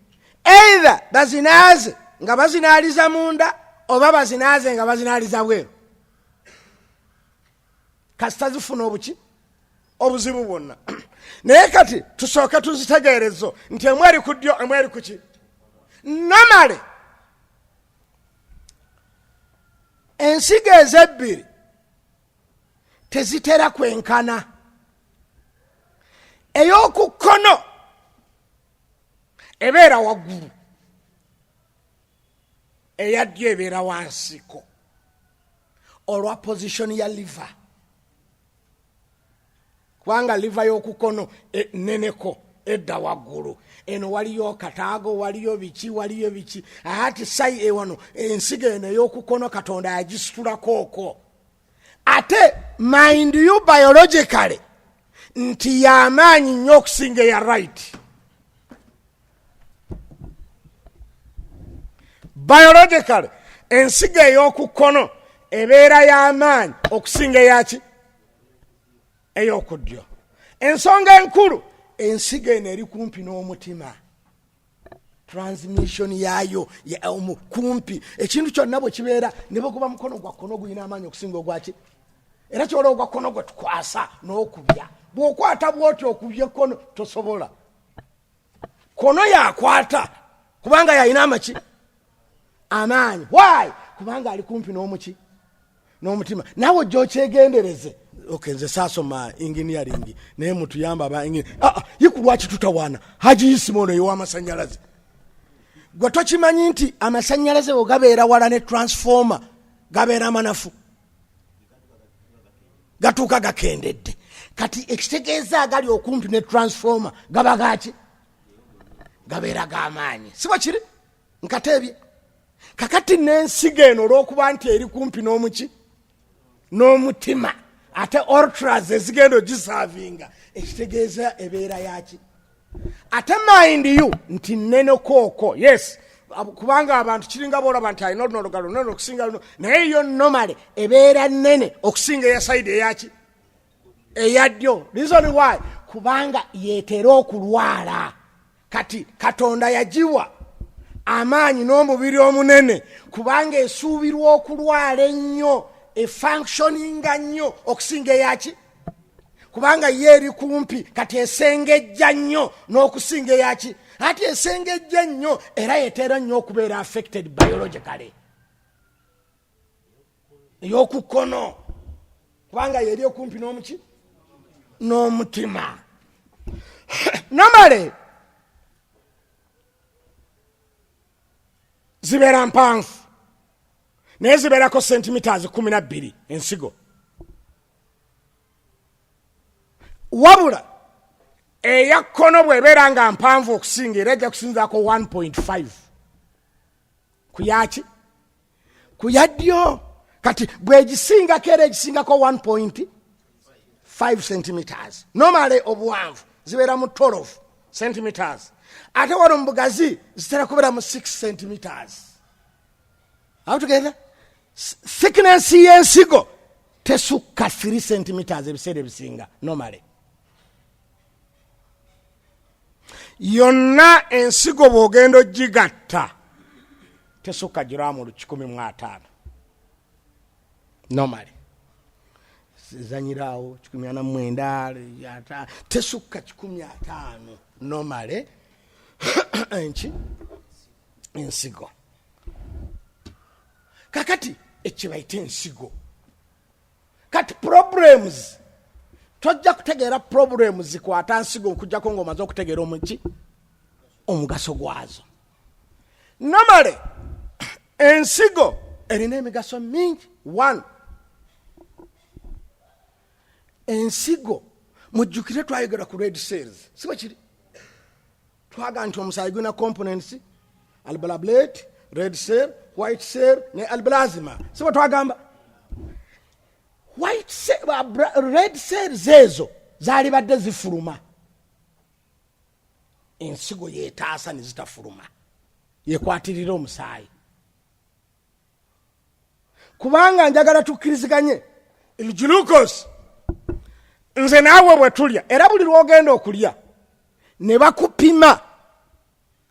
either bazinaaze nga bazinaaliza munda, oba bazinaaze nga bazinaaliza bweru. Kasita zifuna obuki, obuzibu bwonna. Naye kati tusooke tuzitegeerezo nti emu eri ku ddyo, emu eri ku ki. Normally ensigo ezebbiri tezitera kwenkana. Ey'oku kkono ebeera waggulu, eya ddyo ebeera wansiko, olwa position ya liver, kubanga liver y'okukono neneko edda waggulu. Eno waliyo kataago, waliyo biki, waliyo biki. Ati sayi ewano ensigo eno ey'okukono Katonda yagisitulako okwo. Ate mind you, biologically nti yamaanyi nnyo okusinga eya right. Biologically ensigo ey'oku kkono ebeera y'amaanyi okusinga eyaki, ey'okuddyo. Ensonga enkulu, ensigo eno eri kumpi n'omutima, transmission yaayo kumpi. Ekintu kyonna bwe kibeera, ne bwe guba mukono gwa kkono, gulina amaanyi okusinga ogwaki. Era kyola ogwa kkono gwe tukwasa n'okubya, bw'okwata bwoti okubya ekkono tosobola. Kono yakwata kubanga yalina amaki, amaanyi. Why? Kubanga ali kumpi n'omuki, n'omutima. Naawe ojja okyegendereze. Okay, nze saasoma engineering, naye mutuyamba aba ah, yiku lwaki tutawaana Haji Isima ono ew'amasanyalaze? Gwe tokimanyi nti amasanyalaze bwe gabeera wala ne transformer gabeera manafu, gatuuka gakendedde. Kati ekitegeeza agali okumpi ne transformer gaba gaki? Gabeera g'amaanyi, si bwe kiri? Nkateebye. Kakati n'ensigo eno, olw'okuba nti eri kumpi n'omuki, n'omutima, ate arteries ezigenda ogiservinga, ekitegeeza ebeera yaki. Ate mind you nti nnene kooko, yes, kubanga abantu kiringa boolaba nti alina oluno olugalo lunene okusinga luno, naye yo normally ebeera nnene okusinga eya side eyaki, eya ddyo. Reason why, kubanga yeetera okulwala. Kati Katonda yagiwa amaanyi n'omubiri omunene kubanga esuubirwa okulwala ennyo, efunctioninga nnyo okusinga eyaki, kubanga ye eri kumpi. Kati esengejja nnyo n'okusinga eyaki. Ati esengejja ennyo era yeteera nnyo okubeera affected biologically ey'oku kkono, kubanga yeri okumpi n'omuki, n'omutima. Normally zibeera mpanvu, naye zibeerako centimeters 12 ensigo. Wabula eya kkono bw'ebeera nga mpanvu okusinga, era ejja kusinzaako 1.5 ku yaki, ku ya ddyo. Kati bwegisingako, era egisingako 1.5 centimeters. Normally obuwanvu zibeera mu 12 centimeters, ate wano mu bugazi zitera kubeera mu 6 centimeters. Awo tugenda thickness y'ensigo tesukka 3 centimeters ebiseera ebisinga. Normally yonna ensigo bw'ogenda ogigatta tesukka giramu 150. Normally zanyiraawo 149, tesukka 150 normally enki, ensigo. Kakati ekibaita ensigo, kati problems, tojja kutegeera problems zikwata nsigo okujjako ng'omaze okutegeera omuki, omugaso gwazo. Normally ensigo erina emigaso mingi. One, ensigo, mujjukire twayogera ku red cells, si bwe kiri? Twaga nti omusaayi gulina components: alblablate, red cell, white cell ne alblasma, si bwe twagamba? White cell, red cells ezo zaali badde zifuluma, ensigo yetaasa ne zitafuluma, yekwatirira omusaayi. Kubanga njagala tukkiriziganye glucose, nze naawe bwe tulya, era buli lwogenda okulya ne bakupima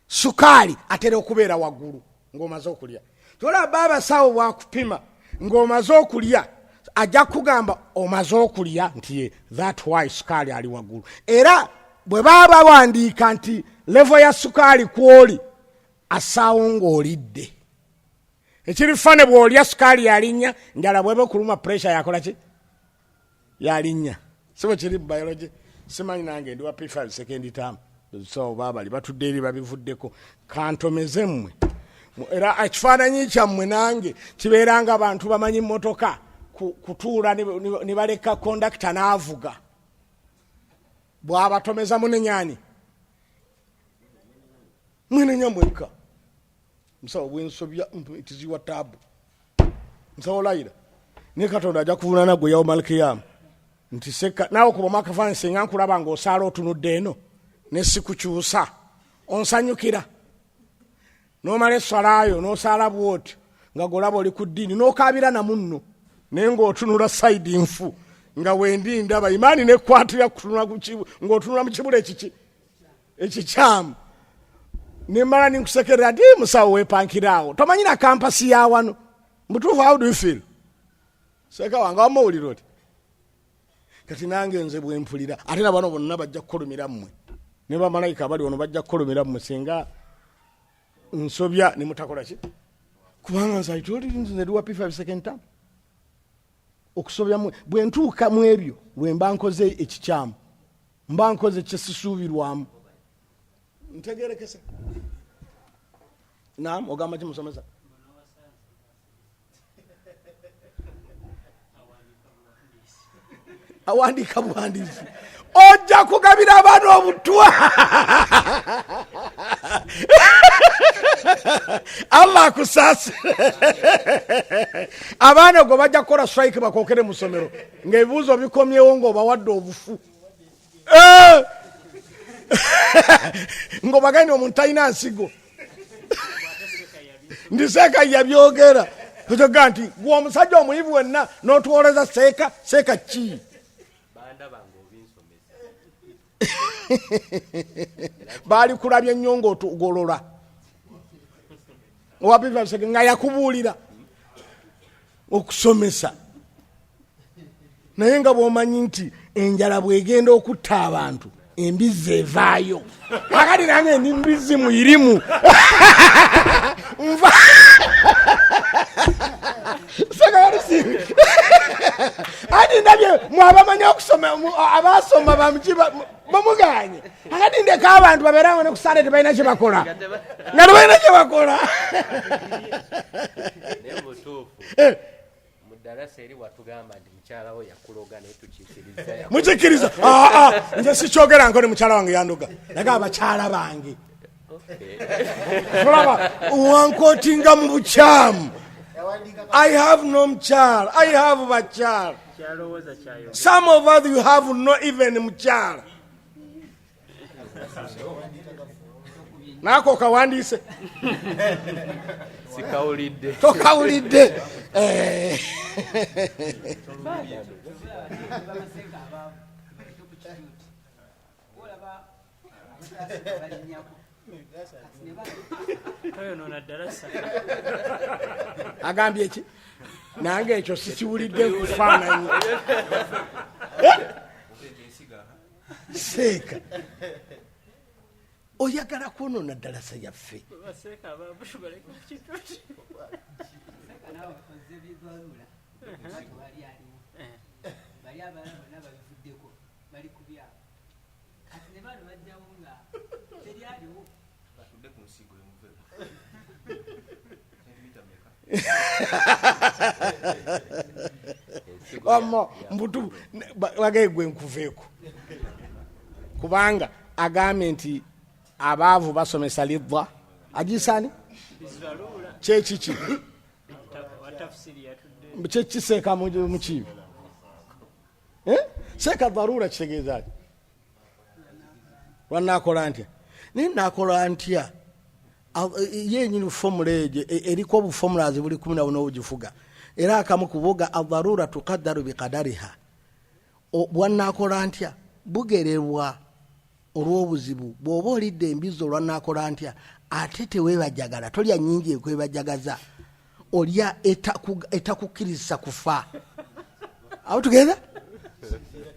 sukaali atera okubeera waggulu ng'omaze okulya. Tolaba abasawo bwakupima ng'omaze okulya, ajja kugamba omaze okulya nti ye, that why sukaali ali waggulu. Era bwe baba bawandiika nti level ya sukaali kwoli assaawo ng'olidde, ekiri fane bw'olya sukaali yalinnya, njala bweba okuluma, pressure yakola ki? Yalinnya. Si bwe kiri biology? Simanyi, nange ndi wa P5 second term. So babali batudde eri babivuddeko, kantomeze mmwe. Era ekifaananyi kyammwe nange kibeera nga bantu bamanyi mmotoka kutuula ne baleka kondakita n'avuga, bw'abatomeza munenyani mwenenya mwekka. Musawo, bwensobya tiziwa taabu. Musawo, layira naye Katonda ajja kuvunana gwe yauma alkiyama nti seka naawe kubamu akafaananyi. Singa nkulaba ng'osaala otunudde eno ne sikukyusa, onsanyukira n'omala eswalaayo n'osaala bwoti nga golaba oli ku ddiini n'okaabira namunno, naye ng'otunula side nfu nga wendi ndaba imaani nekwatira kutunula ng'otunula mu kibula ekiki ekikyamu, nemala ninkusekerera nti musawo wepankiraawo, tomanyi na campus ya wano. Mutuufu, how do you feel? Seeka wange, wamma owulira oti kati nange nze bwempulira, ate na bano bonna bajja kukolomera mmwe, ne bamalayika abali wano bajja kukolomera mmwe singa nsobya ne mutakola ki, kubanga nze I told you, nze ndi wa P5 second term. Okusobya bwe ntuuka mu ebyo lwe mba nkoze ekikyamu, mba nkoze kyesisuubirwamu. Ntegerekese? Nam, ogamba ki, musomesa? Awandiika buwandiisi, ojja kugabira abaana obutwa. Allah akusaasire. Abaana gwe bajja kukola strike, bakokere mu ssomero ng'ebibuuzo bikomyewo ng'obawadde obufu. Eh! Ng'obagambye omuntu talina nsigo, ndi seeka yabyogera otoga nti gwe omusajja omuyivu wenna n'otuwoleza seeka. Seeka ki? Bandaba ng'obinsomesa. Baali kulabye nnyo ng'otugolola owapivaseke nga yakubuulira okusomesa, naye nga bw'omanyi nti enjala bw'egenda okutta abantu, embizzi evaayo. Kakati nange ndi mbizzi muyirimu nva sekabalisi ati ndabye mwabamanyi okusoma, abasoma bamuki bamuganye. Akati ndeka abantu babeerawo ne kusaale tebalina kye bakola, nga tebalina kye bakola. Naye mutuufu. Eh. Mu ddalasa eri watugamba nti mukyala wo yakuloga, naye tukiikiriza. Mukikkiriza? Aa, nze sikyogeranko ne mukyala wange yandoga, naye abakyala bange olaba wankotinga mu bukyamu. I have no mukyala, I have bakyala. Kyalowooza kyayogera. Some of us, you have no even mukyala. Naako okawandiise? Sikawulidde. Tokawulidde. Eh. Bamaseka abaavu baleke ku kituuti, olaba balinnyako kati ne Toyonoona ddalasa. Agambye ki? Nange ekyo sikiwulidde nkufaananyi. Seeka, oyagala kwonoona ddalasa yaffe. Baseeka abaavu baleke ku kituuti. Seka naawe ozze bidwarura tewali aliwo, bali abalala bonna babivuddeko, bali ku byabwe. Kati ne bano bajjawo nga teri aliwo. Batudde ku nsigo emuveeko sentimita meka? Wamma mbutu bagaye gwe nkuveeko, kubanga agambye nti abaavu basomesa lidda agisaani Bizaluula. Kyekiki? Watafusiri yatudde. Kyekiseeka mukiibi. Eh? Seeka dharura kitegeeza ki? Lwanakola ntya? Naye nakola ntya? Ye enyini formula egyo eriko obuformulas buli 14 obugifuga. Era akamu kuboga adharura tuqaddaru biqadariha, bwannakola ntya bugererwa olw'obuzibu. Bw'oba olidde embizzi olwannakola ntya, ate teweebajagala, tolya nnyingi ekwebajagaza, olya etakukkiriza kufa. Are we together?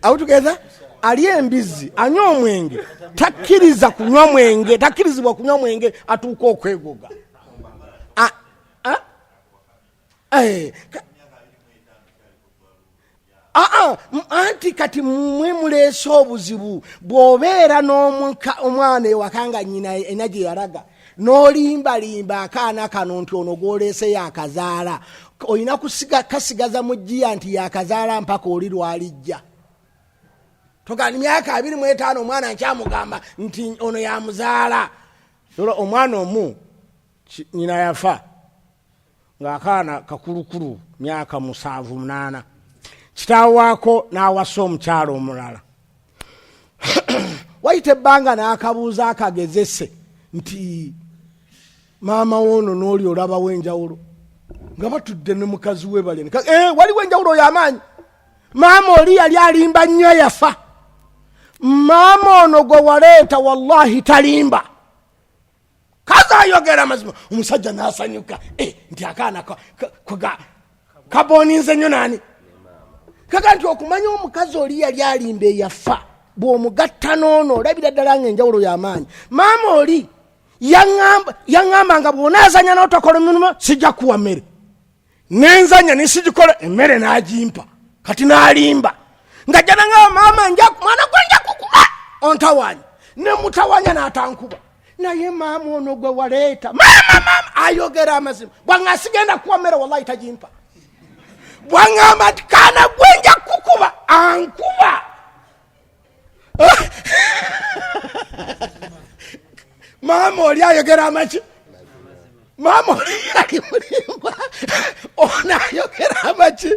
Are we together? Alya embizzi, anywa omwenge, takkiriza kunywa mwenge, takkirizibwa kunywa mwenge atuuka okwegoga. Anti kati mmwe muleese obuzibu. Bw'obeera n'omwana ewaka nga nnyina ena gye yalaga, n'olimbalimba akaana kano nti ono gw'oleese yakazaala, olina kasigaza mu ggiya nti yakazaala mpaka oli lwalijja. Togamba myaka 25 omwana nkyamugamba nti ono yamuzaala. Olwo omwana omu nnyina yafa ng'akaana kakulukulu myaka 7-8, kitaawe waako n'awasa omukyala omulala. Wayita ebbanga n'akabuuza akagezese nti maama woono n'oli olabawo enjawulo, nga batudde ne mukazi we bali. Waliwo enjawulo y'amaanyi. Maama oli yali alimba nnyo yafa, maama ono gwe waleeta wallahi talimba, kaza ayogera amazima. Omusajja n'asanyuka nti akaana kaboninze nnyo nani kaga nti okumanya omukazi oli yali alimba eyafa, bw'omugatta n'ono olabira ddala nga enjawulo y'amaanyi. Maama oli yaŋŋamba nga bw'onaazanya n'otokola emirimu sijja kuwa mmere, nenzanya nesigikola emmere n'agimpa. Kati n'alimba ng'ajja nangamba maama mwana gwe nja kukuba ontawanya, nemutawanya n'atankuba. Naye maama ono gwe waleeta, maama maama ayogera amazima, bwanga sigenda kuwa mmere wallahi tagimpa, bwaŋŋamba nti kaana gwe nja kukuba ankuba. Maama oli ayogera amaki, maama oli ali mulimba, ono ayogera amaki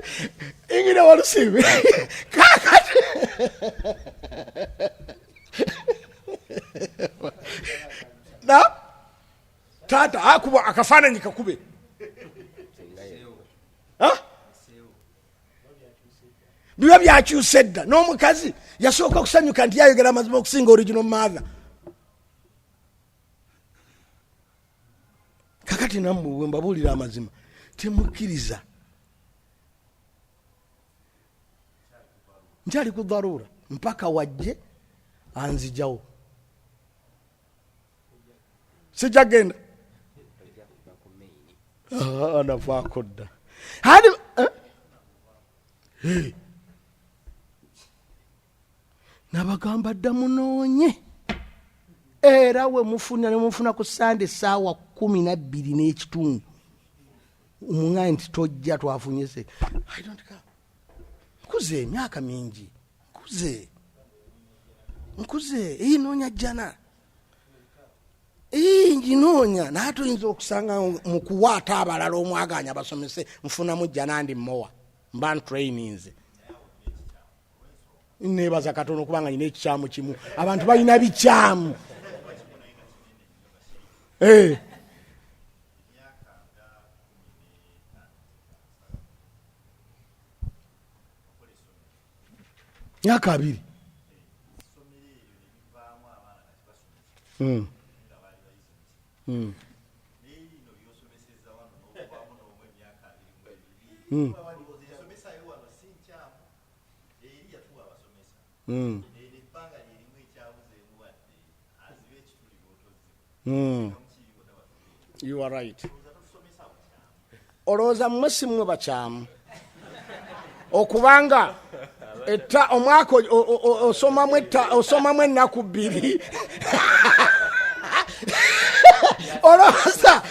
ingine walusibi. Kakati na taata akuba akafaananyi kakube. Biba byakyuse dda. N'omukazi yasooka okusanyuka nti yayogera amazima okusinga original mother. Kakati nammwe bwe mbabuulira amazima temukkiriza, nkyali ku dharura mpaka wajje anzijawo, sijja genda navaako dda. Nabagamba dda munoonye, era we mufuna ne mufuna ku Sande essaawa 12:30 omuŋŋaye nti tojja twafunye se. I don't care. Nkuze emyaka mingi, nkuze, nkuze, eyi noonya jjana, eyi nginoonya, naye tuyinza okusanga mu kuwaata abalala omwaganya basomese nfunamu jjana ndi mmowa mba ntraininze. Neebaza Katonda okubanga nyina ekikyamu kimu, abantu balina bikyamu. Myaka 20. You are right. Olowooza mmwe si mmwe bakyamu okubanga etta omwaka osomamu ennaku 2. Olowooza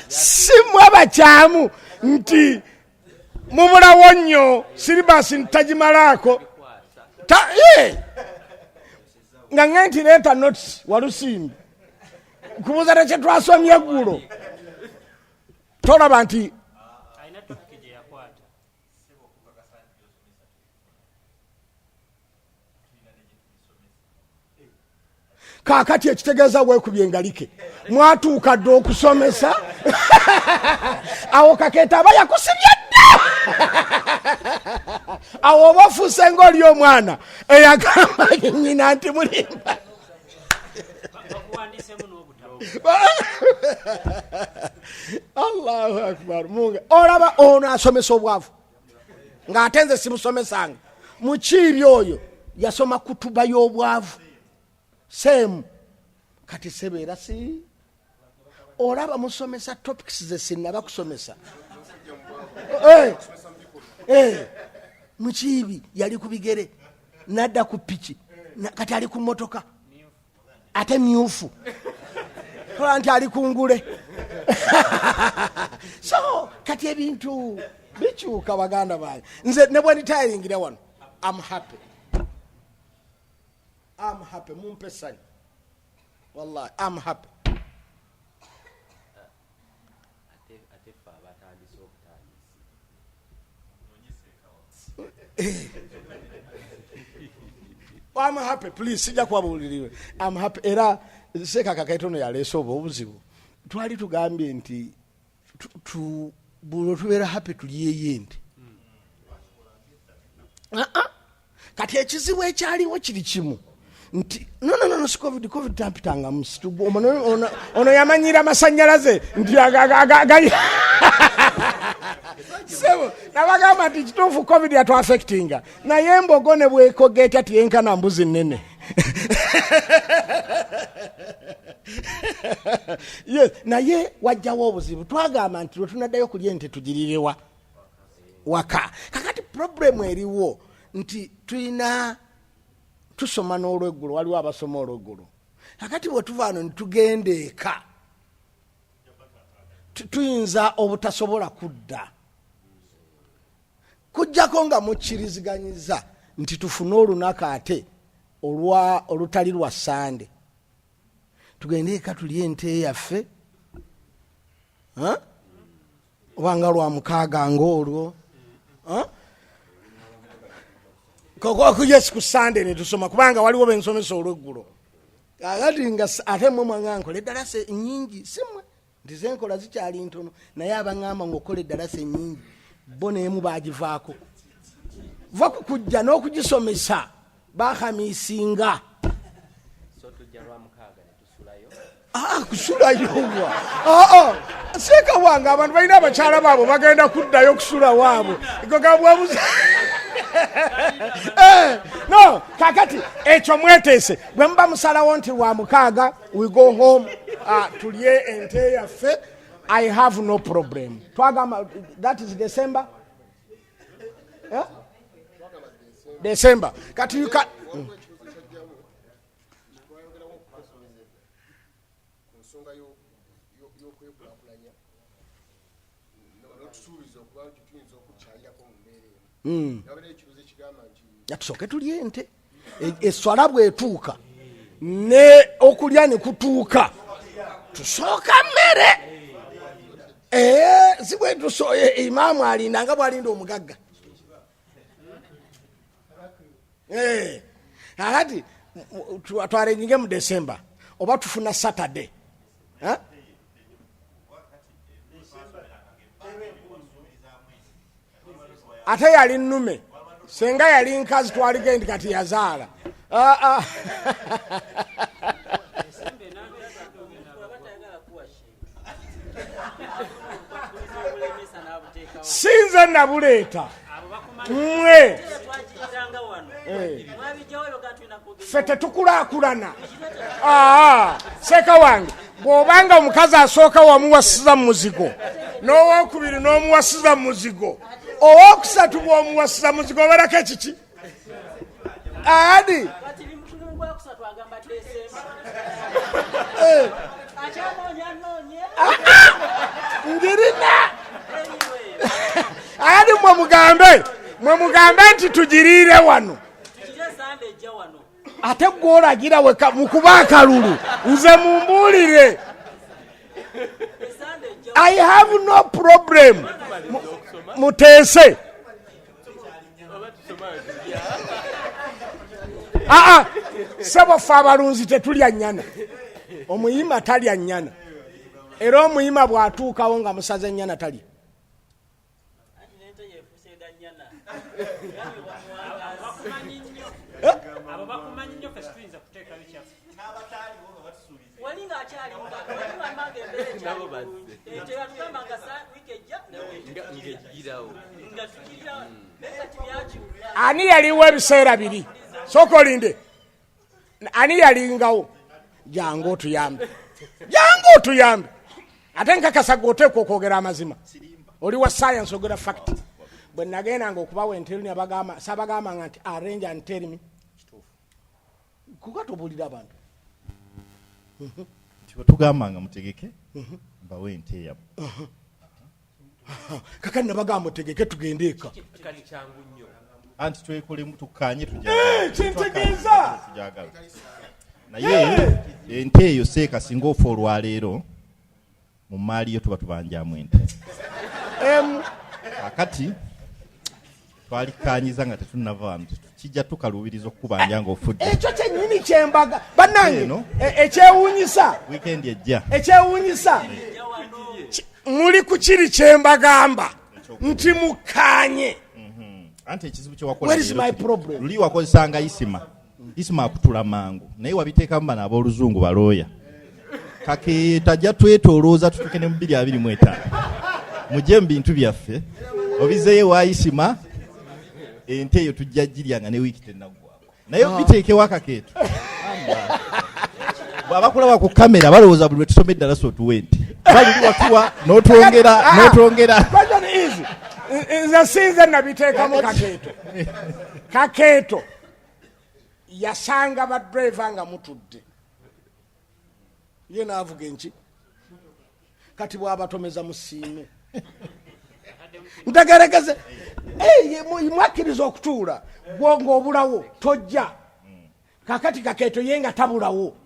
si mmwe bakyamu nti mubulawo nnyo siribasi ntagimalaako nga nge nti leeta notes walusimbi kubuuza nekye twasomye eggulo tolaba nti kaakati ekitegeeza weekubye engalike mwatuuka dde okusomesa. Awo Kakeeta aba yakusibye dda. Awo oba ofuuse ng'oli omwana eyagamba nnyina nti mulimba. Bakuwandiisemu n'obutabo. Allahu akbar. Munge olaba ono asomesa obwavu ng'ate nze simusomesanga. Mukiibi oyo yasoma kutuba y'obwavu seemu. Kati sebeera si olaba musomesa topics ze sinnaba kusomesa. Mukiibi yali ku bigere nadda ku piki, kati ali ku motoka ate myufu, tola nti ali ku ngule. So kati ebintu bikyuka baganda bange. Nze ne bwe nditayiringira wano I'm happy, I'm happy. Mumpe essanyu, wallahi I'm happy. Ate ffe abatandise obutandisi. I'm happy, please, sijja kubabuuliriwe. I'm happy. Era Seeka Kakaitono yaleese obwo obuzibu. Twali tugambye nti buli tubeera happy tulyeyo ente. Kati ekizibu ekyaliwo kiri kimu nti no, no, no, no, si COVID, COVID tampitangamu. Ono yamanyira amasannyalaze nti sebo nabagamba nti kituufu COVID yatwaffectinga, naye embogo ne bwekoga etya tiyenkana mbuzi nnene. Yes, naye wajjawo obuzibu. Twagamba nti lwe tunaddayo kulya ente tugirirewa waka. Kakati problemu eriwo nti tulina tusoma n'olweggulo, waliwo abasoma olweggulo. Kakati bwe tuva wano ne tugenda eka, tuyinza obutasobola kudda kujjako nga mukkiriziganyiza nti tufune olunaku ate olutali lwa Sande, tugende eka tulye ente yaffe. Obanga lwa mukaaga ng'olwo. Yes, ku Sande ne tusoma, kubanga waliwo bensomesa olweggulo. Kakati nga ate mmwe mwanga nkola eddalasa ennyingi, si mmwe nti zenkola zikyali ntono, naye abaŋŋamba ng'okola eddalasa ennyingi bo neemu baagivaako va ku kujja n'okugisomesa bakamiisinga. So tujja lwa mukaaga ne tusulayo. Ah, kusulayo wa? Aa, seeka wange, abantu balina abakyala baabwe bagenda kuddayo kusula waabwe. Gogabwabuza no. Kakati ekyo mweteese bwe muba musalawo nti lwa mukaaga we go home, tulye ente yaffe, I have no problem. Twagamba that is December, yeah? December. Kati you can Twayogerawo ku nsonga y'okwekulaakulanya, n'otusuubiza okuba nti tuyinza okukyayirako mu mbeera eno. Nabeera ekirowoozo ekigamba nti Tusooke tulye ente. Eswala bwetuuka ne okulya ne kutuuka, tusooka mmere. Si bwe imaamu alinda nga bwalinda omugagga. Kakati twarenjinge mu December oba tufuna Saturday. Eh? Ate yali nnume, senga yali nkazi twaligendi, kati yazaala. Ah, ah. Abatayagala kuwa shinga obulemesa n'abuteekawo. Sinze nabuleeta. Abo bakumanyi. Mmwe. Twagiriranga wano. Mwabijjawo ebyo ga tulina kwogera. Ffe tetukulaakulana. Aa, seeka wange, bw'obanga omukazi asooka wamuwasiza mu muzigo, n'owokubiri n'omuwasiza mu muzigo, owokusatu bw'omuwasiza mu muzigo, obalako ekiki adi? Kati gwakusatu agamba Desemba. Akyanoonya noonye. Njirina. Anyway, adi mwe mugambe nti tugiriire wano. Tukire Sande ejja wano. Ate gwolagira weka mukuba akalulu, nze mumbuulire. Esande ejja. I have no problem. Muteese. Aa, sebo, ffe abalunzi tetulya nnyana, omuyima talya nnyana. Era omuyima bw'atuukawo nga musaze ennyana talya. Anti n'ente yeefuuse ganyana. Gambye Bakumanyi nnyo. Abo bakumanyi nnyo, ffe situyinza kuteekayo kyaffe. Wali ng'akyaliwo, wali wamanga embeera ekyali Nabo bulungi. bazze. Ente yatugamba nga wiiki ejja nawe Ng'ejjirawo. Nga tukirira, naye kati byakyuka. Ani yaliwo ebiseera biri? Sooka olinde. Ani yalingawo? Jangu otuyambe, jangu otuyambe. Ate nkakasa gwe oteekwa okwogera amazima, oli wa science, ogera fact. Bwe nagendanga okubawa ente nabagamba, sabagambanga nti arrange and tell me, kuba tobuulira abantu. Nti bwe nga mutegeke mbawe ente yammwe. Kakati nabagamba otegeke tugende eka. Kati kyangu nnyo. Anti twekolemu, tukkanye. Kyentegeeza. Tujagala, naye ente eyo seeka singa ofa olwaleero mu maali yo tuba tubanjamu ente. Emu. Akati twalikkanyiza nga tetunnava wano, kijja tukaluubiriza okukubanja ng'ofudde. Ekyo kyennyini kyembaga bannange. Eno. Ekyewuunyisa Wiikendi ejja. Ekyewuunyisa muli ku kiri kyembagamba nti mukkaanye. Anti ekizibu kyewakola Where is leero my problem? Luli wakozesanga Isima, Isima akutula mangu, naye wabiteekamu bano ab'oluzungu balooya. Kake tajja twetolooza tutuuke ne mu 2025. Mujje mu bintu byaffe obizeeyo wa Isima, ente eyo tujja girya nga ne wiiki tennaggwako, naye biteekewo akakeeto. Bw'abakulaba ku kamera balowooza buli lwe tusoma eddalasa otuwe ente, baluli watuwa n'otwongera n'otwongera. Question is, nze sinze nabiteekamu kakeeto. Kakeeto yasanga badriver nga mutudde, ye naavuga enki. Kati bwabatomeza musiime ntegerekeze. Eh, mwakkiriza okutuula gwo ng'obulawo tojja. Kakati kakeeto ye nga tabulawo,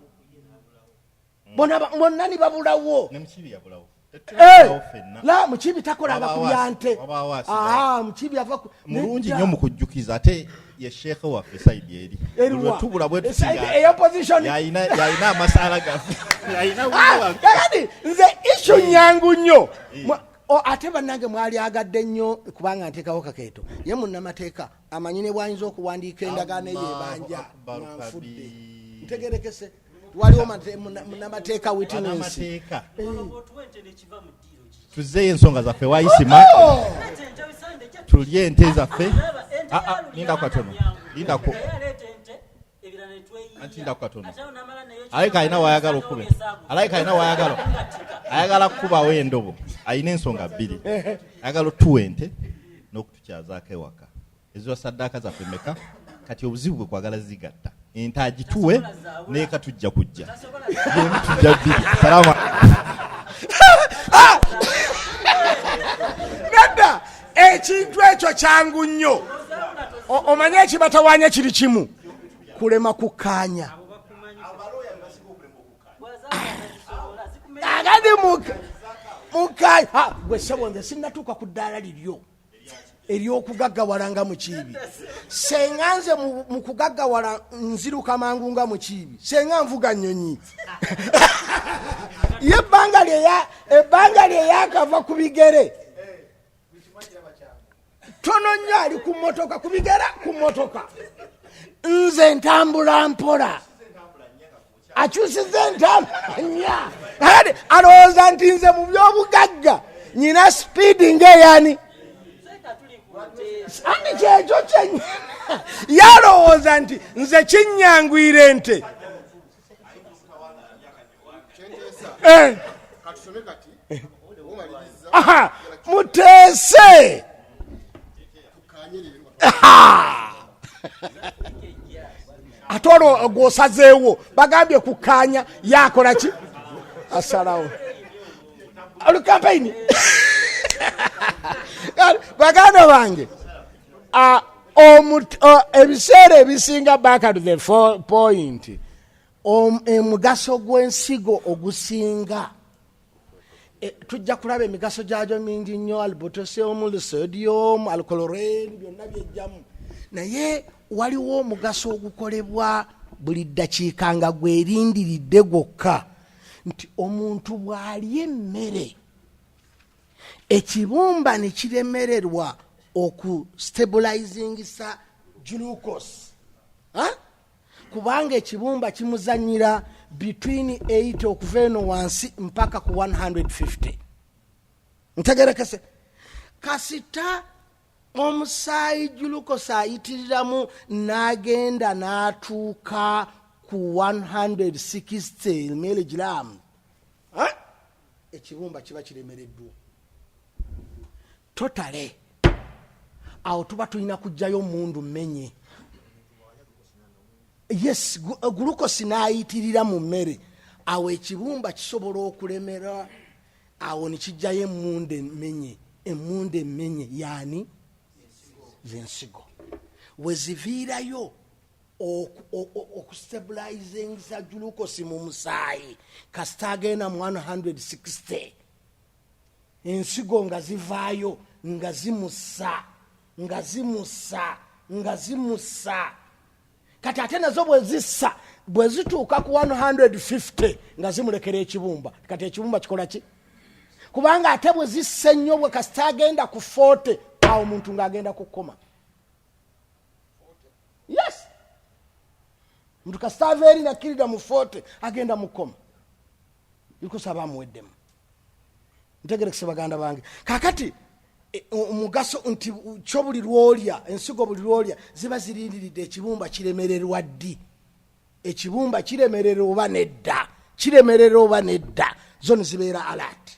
bonna ni babulawo. Ne Mukibi yabulawo. Eh, Tetulabulawo ffenna. La Mukibi takolanga ku Wabaawo byante. wabaawo asigala. Ah, Mukibi ava ku Mulungi Nedda. nnyo mu kujjukiza, ate ye sheekhe waffe side eri. Eriwa? Buli lwe tubula bwe tuti Side eya opposition. Yalina amasaala gaffe, yalina Ah, waffe. kakati nze issue nyangu nnyo. Ate bannange mwali agadde nnyo kubanga nteekawo kakeeto, ye munnamateeka amanyi ne bwayinza okuwandiika endagaano eyo ebanja Allahu Akbar. nga nfudde. Kabir. Ntegerekese, waliwo munnamateeka witness. Banamateeka. Otuwa ente nekiva mu ddiiro kiki? Tuzzeeyo ensonga zaffe wayisima. Ente ente bisande ejja. Tulye ente zaffe. Olaba, ente Ah, ah, yaluli lindako katono. yangu. Lindako. Naye aleeta ente ebirala ne tweyiiya. Anti lindako katono. Ate awo n'amala naye Alabika alina wayagala okube, alabika alina wayagala, ayagala kukubawo endobo. Alina ensonga bbiri: ayagala otuwa ente n'okutukyazaako ewaka. Eziwa saddaaka zaffe meka? Kati obuzibu bwe kwagala zigatta, ente agituwe neeka tujja kujja byembi, tujja bbiri. Salama. Nedda, ekintu ekyo kyangu nnyo. Omanye ekibatawanya kiri kimu, kulema kukkaanya. Kakati mukkaanya. Gwe ssebo, nze sinnatuuka ku ddaala liryo ery'okugaggawala nga Mukiibi. Senga nze mu kugaggawala nziruka mangu nga Mukiibi, senga nvuga nnyonyi. Ye ebbanga lye yakava ku bigere tono nnyo, ali ku motoka, ku bigere, ku motoka. Nze ntambula mpola, akyusiza entambula nnya. Kakati alowooza nti nze mu byobugagga nyina speed ng'eyani. Andi kyekyo kyenyina yalowooza nti nze kinyangwira ente. Kyenteesa, katusome kati omaliriza. Aha, muteese. Tukanye leero. Aha! Ate olwo gwosazeewo bagambye kukkaanya, yakola ki? Asalawo oli kampeyini. Baganda bange, ebiseera ebisinga, back to the point, omugaso gw'ensigo ogusinga, tujja kulaba emigaso gyagyo mingi nnyo, alpotassium, sodium, alchlorine, byonna byejjamu. Naye waliwo omugaso ogukolebwa buli ddakiika nga gwerindiridde gwokka. Nti omuntu bw'alya emmere, ekibumba ne kiremererwa okustabilizingisa glucose, Ha? Kubanga ekibumba kimuzanyira between 8 okuva eno wansi mpaka ku 150. Ntegerekese? Kasita omusaayi glucose ayitiriramu n'agenda n'atuuka ku 160 milligram, Ha? Ekibumba kiba kiremereddwa totally. Awo tuba tulina kugjayo mundu menye. Yes, glucose n'ayitirira mu mmere, awo ekibumba kisobola okulemera, awo nekijjayo emundu emmenye. Emundu emmenye yaani zensigo weziviirayo okustabilizingisa glucose mu musaayi. Kasita agenda mu 160, ensigo nga zivaayo, nga zimusa, nga zimusa, nga zimusa. Kati ate nazo bwe zissa, bwe zituuka ku 150, nga zimulekera ekibumba. Kati ekibumba kikola ki? Kubanga ate bwe zissa ennyo, bwe kasita agenda ku 40, awo omuntu ng'agenda kukoma. Yes, muntu kasita ava eri nakkirira mu 40, agenda mu koma, because aba amuweddemu. Ntegerekese, baganda bange? Kakati omugaso nti kyo buli lwolya ensigo, buli lwolya ziba zirindiridde ekibumba kiremererwa ddi, ekibumba kiremererwa oba nedda, kiremererwa oba nedda, zo nezibeera alert.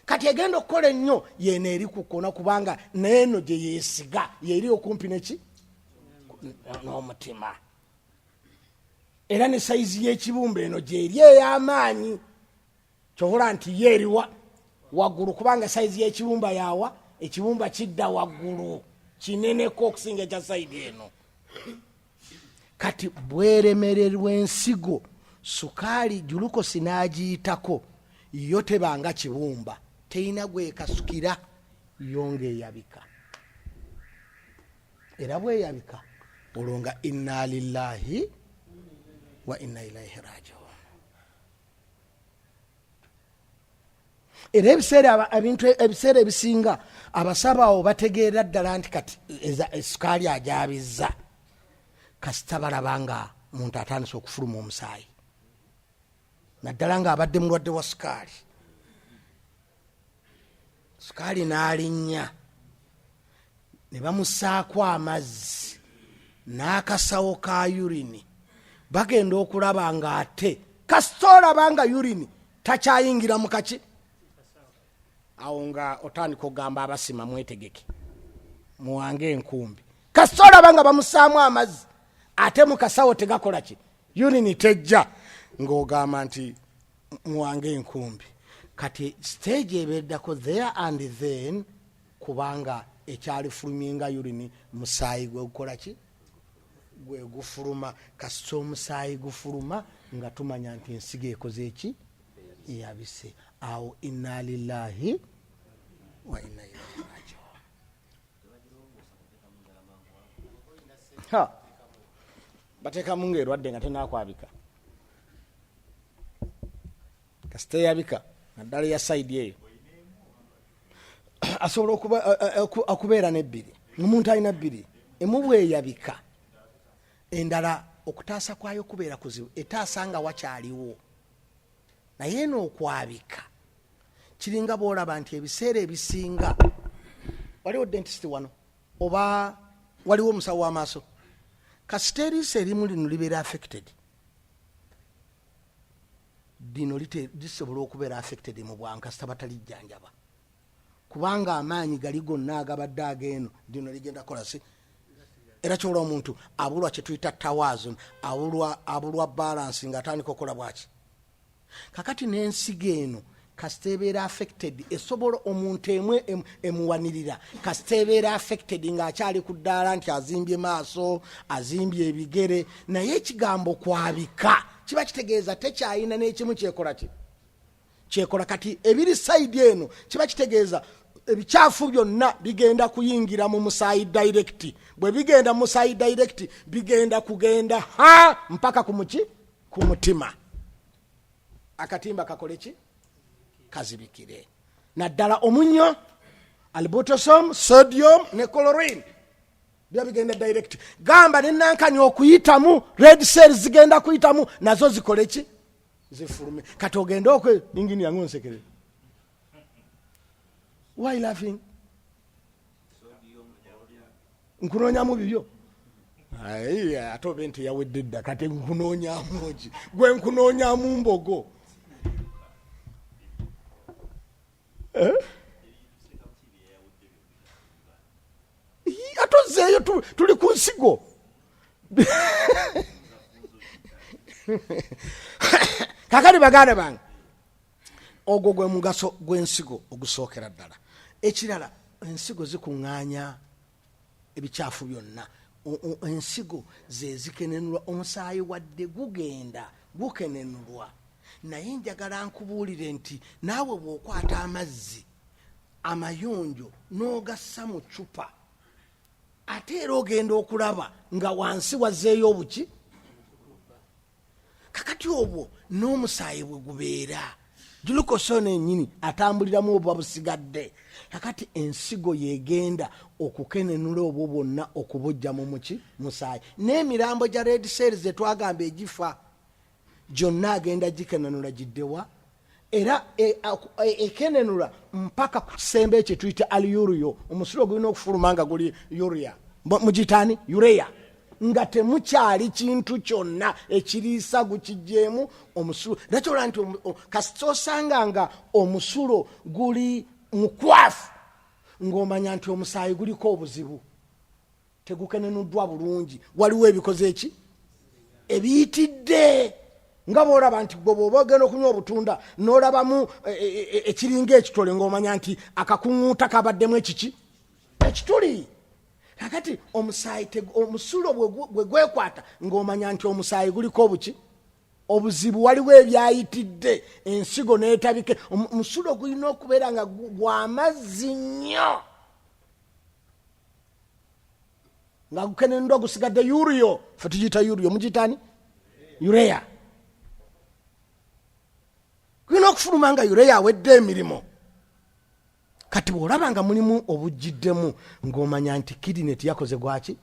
Kati egenda okukola ennyo yeno eri ku kona, kubanga neeno gye yeesiga yeri okumpi neki n'omutima, era ne sayizi y'ekibumba eno gyeri ey'amaanyi. Kyovula nti ye eriwa waggulu, kubanga sayizi y'ekibumba yawa ekibumba kidda waggulu kineneko okusinga ekya sayidi eno. Kati bweremererwa ensigo, sukaali glucose n'agiyitako, yo tebanga kibumba, terina gwekasukira, yo ng'eyabika. Era bweyabika, olwo nga inna lillahi wa inna ilaihi rajiun. Era ebiseera ebintu, ebiseera ebisinga abasawo awo bategeera ddala nti kati esukaali ajabizza, kasita balaba nga muntu atandise okufuluma omusaayi, naddala ng'abadde mulwadde wa sukaali, sukaali n'alinnya ne bamusaako amazzi n'akasawo ka urine, bagenda okulaba ng'ate kasita olaba nga urine takyayingira mu kaki, awo nga otandika okugamba abasima, mwetegeke, muwange enkumbi. Kasita olaba nga bamusaamu amazzi ate mu kasawo tegakola ki, urine tejja, ng'ogamba nti muwange enkumbi. Kati stage ebeddako there and then, kubanga ekyalifulumye nga urine musaayi gwegukola ki, gwe gufuluma. Kasita omusaayi gufuluma, nga tumanya nti ensigo ekoze eki, eyabise. Awo inna lillahi wa inna ilaihi rajiun. Ha! Bateekamu ngaerwadde nga tenakwabika. Kasita eyabika, naddala eya sayidi eyo, asobola okubeera nebbiri. Omuntu alina bbiri, emu bweyabika, endala okutaasa kwayo kubeera kuzibu, etaasa nga wakyaliwo. Naye eno okwabika kiringa bwolaba nti ebiseera ebisinga waliwo dentist wano oba waliwo omusawo w'amaaso, kasita eriiso erimu lino libeera affected, lino lisobola okubeera affected mu bwangu kasita batalijjanjaba, kubanga amaanyi gali gonna agabadde ageeno lino ligenda kukola si. Era kyobola omuntu abulwa kyetuyita tawazun, abulwa balance, ng'atandika okukola bwaki. Kakati n'ensigo eno kasita ebeera affected, esobola omuntu emwe emuwanirira. Kasita ebeera affected ng'akyali ku ddaala nti azimbye maaso, azimbye ebigere, naye ekigambo kwabika kiba kitegeeza tekyayina n'ekimu kyekola ki kyekola. Kati ebiri sayidi eno kiba kitegeeza ebikyafu byonna bigenda kuyingira mu musaayi direct. Bwe bigenda mu musaayi direct, bigenda kugenda ha mpaka ku muki, ku mutima. Akatimba kakole ki? Kazibikire. Naddala omunnyo, albutosom, sodium ne chlorine biba bigenda direct. Gamba ne nankani okuyitamu, red cells zigenda kuyitamu nazo zikole ki? Zifulume. Kati ogende okwe ingini yange onsekerere. Why laughing? Nkunoonyamu bibyo. Ayi, ate obe nti yawedde dda, kati nkunoonyamu ki? Gwe nkunoonyamu mbogo. Eh? Ate ozzeeyo, tuli ku nsigo. Kakati baganda bange, ogwo gwe mugaso gw'ensigo ogusookera ddala. Ekirala, ensigo zikuŋŋaanya ebikyafu byonna. Ensigo ze zikenenulwa omusaayi, wadde gugenda gukenenulwa, naye njagala nkubuulire nti naawe bw'okwata amazzi amayonjo n'ogassa mu cupa, ate era ogenda okulaba nga wansi wazzeeyo obuki. Kakati obwo n'omusaayi bwe gubeera, glucose ono ennyini atambuliramu obuba busigadde. Kakati ensigo yegenda okukenenula obwo bwonna okubujja mu muki musaayi, n'emirambo gya red cells zetwagamba egifa gyonna agenda gikenenula giddewa. Era ekenenula mpaka ku kisembe ekyo tuyita aliurio. Omusulo gulina okufuluma nga guli urea, mugiyitaani urea, nga temukyali kintu kyonna ekiriisa, gukijjeemu omusulo. Era kyola nti kasita osanga nga omusulo guli mukwafu, ng'omanya nti omusaayi guliko obuzibu, tegukenenuddwa bulungi, waliwo ebikoze eki ebiyitidde. Nga bwolaba nti gwe bwoba ogenda okunywa obutunda n'olabamu ekiringa ekitole, ng'omanya nti akakuŋŋuuta kabaddemu ekiki ekituli. Kakati omusaayi omusulo bwe gwekwata, ng'omanya nti omusaayi guliko obuki obuzibu, waliwo ebyayitidde, ensigo n'etabike. Omusulo gulina okubeera nga gwamazzi nnyo, nga gukenenddwa, gusigadde urio. Fe tugiyita urio, mugiyitani urea. Gulina okufuluma nga urea awedde emirimu. Kati bw'olaba nga mulimu obujjiddemu, ng'omanya nti kidney tiyakoze gwaki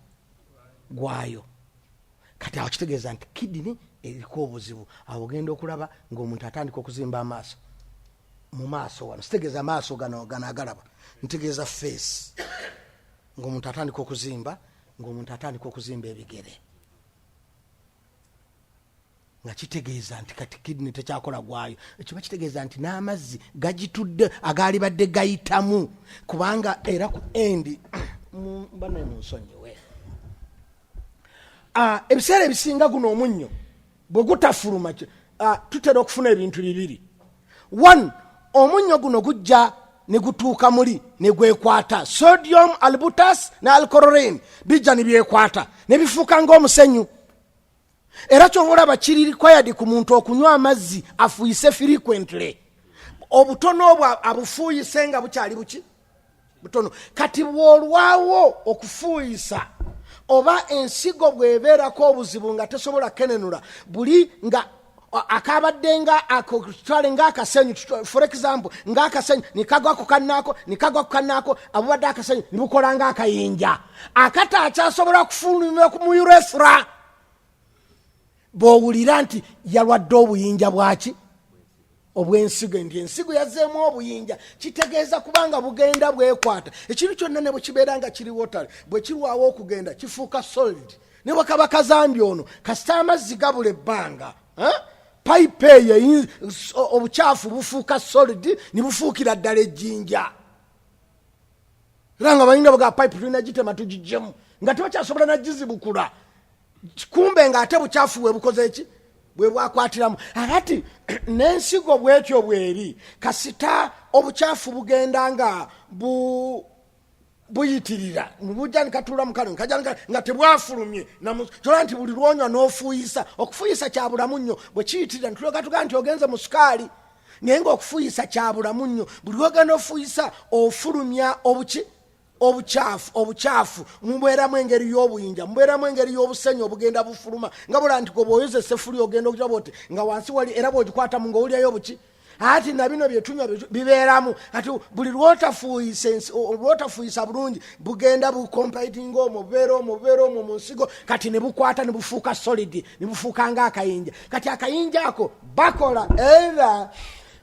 gwayo. Kati awo kitegeeza nti kidney eriko obuzibu. Awo ogenda okulaba ng'omuntu atandika okuzimba amaaso mu maaso wano. Sitegeeza maaso gano gano agalaba, ntegeeza face, ng'omuntu atandika okuzimba, ng'omuntu atandika okuzimba ebigere, nga kitegeeza nti kati kidney tekyakola gwayo. Ekiba kitegeeza nti n'amazzi gagitudde agaali badde gayitamu, kubanga era ku endi bane munsonyiwe. Ebiseera ebisinga guno omunnyo bwe gutafuluma, tutera okufuna ebintu bibiri. One, omunnyo guno gujja ne gutuuka muli ne gwekwata, sodium, albutas ne alchlorine bijja ne byekwata ne bifuuka ng'omusenyu. Era kyova olaba kiri required ku muntu okunywa amazzi afuuyise frequently, obutono obwo abufuuyise nga bukyali buki butono. Kati bw'olwawo okufuuyisa, oba ensigo bw'ebeerako obuzibu nga tesobola kenenula buli nga akabadde nga tutwale ngaakasenyu, for example, ngaakasenyu nikagwa ku kannaako, nikagwa ku kannaako, abubadde akasenyu nibukola ngaakayinja akata akyasobola kufulumira mu urethra. Bw'owulira nti yalwadde obuyinja bwaki obw'ensigo, nti ensigo yazzeemu obuyinja, kitegeeza kubanga bugenda bwekwata. Ekintu kyonna ne bwe kibeera nga kiri water, bwe kirwawo okugenda kifuuka solid, ne bwe kaba kazambi ono, kasita amazzi gabula ebbanga, payipu eyo obukyafu bufuuka solid ne bufuukira ddala ejjinja. Era nga balinga baga payipu tulina gitema tugijjemu, nga tebakyasobola nagizibukula, kumbe ng'ate bukyafu bwe bukoze eki bwe bwakwatiramu. Akati n'ensigo bwetyo bweri, kasita obukyafu bugenda nga buyitirira, bujja nikatuula mukano nkaja nga tebwafulumye. Kyola nti buli lwonywa n'ofuuyisa, okufuuyisa kya bulamu nnyo. Bwe kiyitirira nituloga tugaa nti ogenze mu sukaali, naye ng'okufuuyisa kya bulamu nnyo. Buli lwogenda ofuuyisa ofulumya obuki. Obukyafu, obukyafu mubeeramu engeri y'obuyinja, mubeeramu engeri y'obusenyu obugenda bufuluma, nga bula nti gwe bw'oyoza essefuli ogenda okugiraba oti nga wansi wali, era bw'ogikwatamu ng'owulirayo obuki. Ati na bino bye tunywa bibeeramu. Ati buli lw'otafuuyisa ensi, lw'otafuuyisa bulungi, bugenda bukompaitinga omwo, bubeera omwo, bubeera omwo mu nsigo, kati ne bukwata ne bufuuka solid, ne bufuuka ng'akayinja. Kati akayinja ako bakola either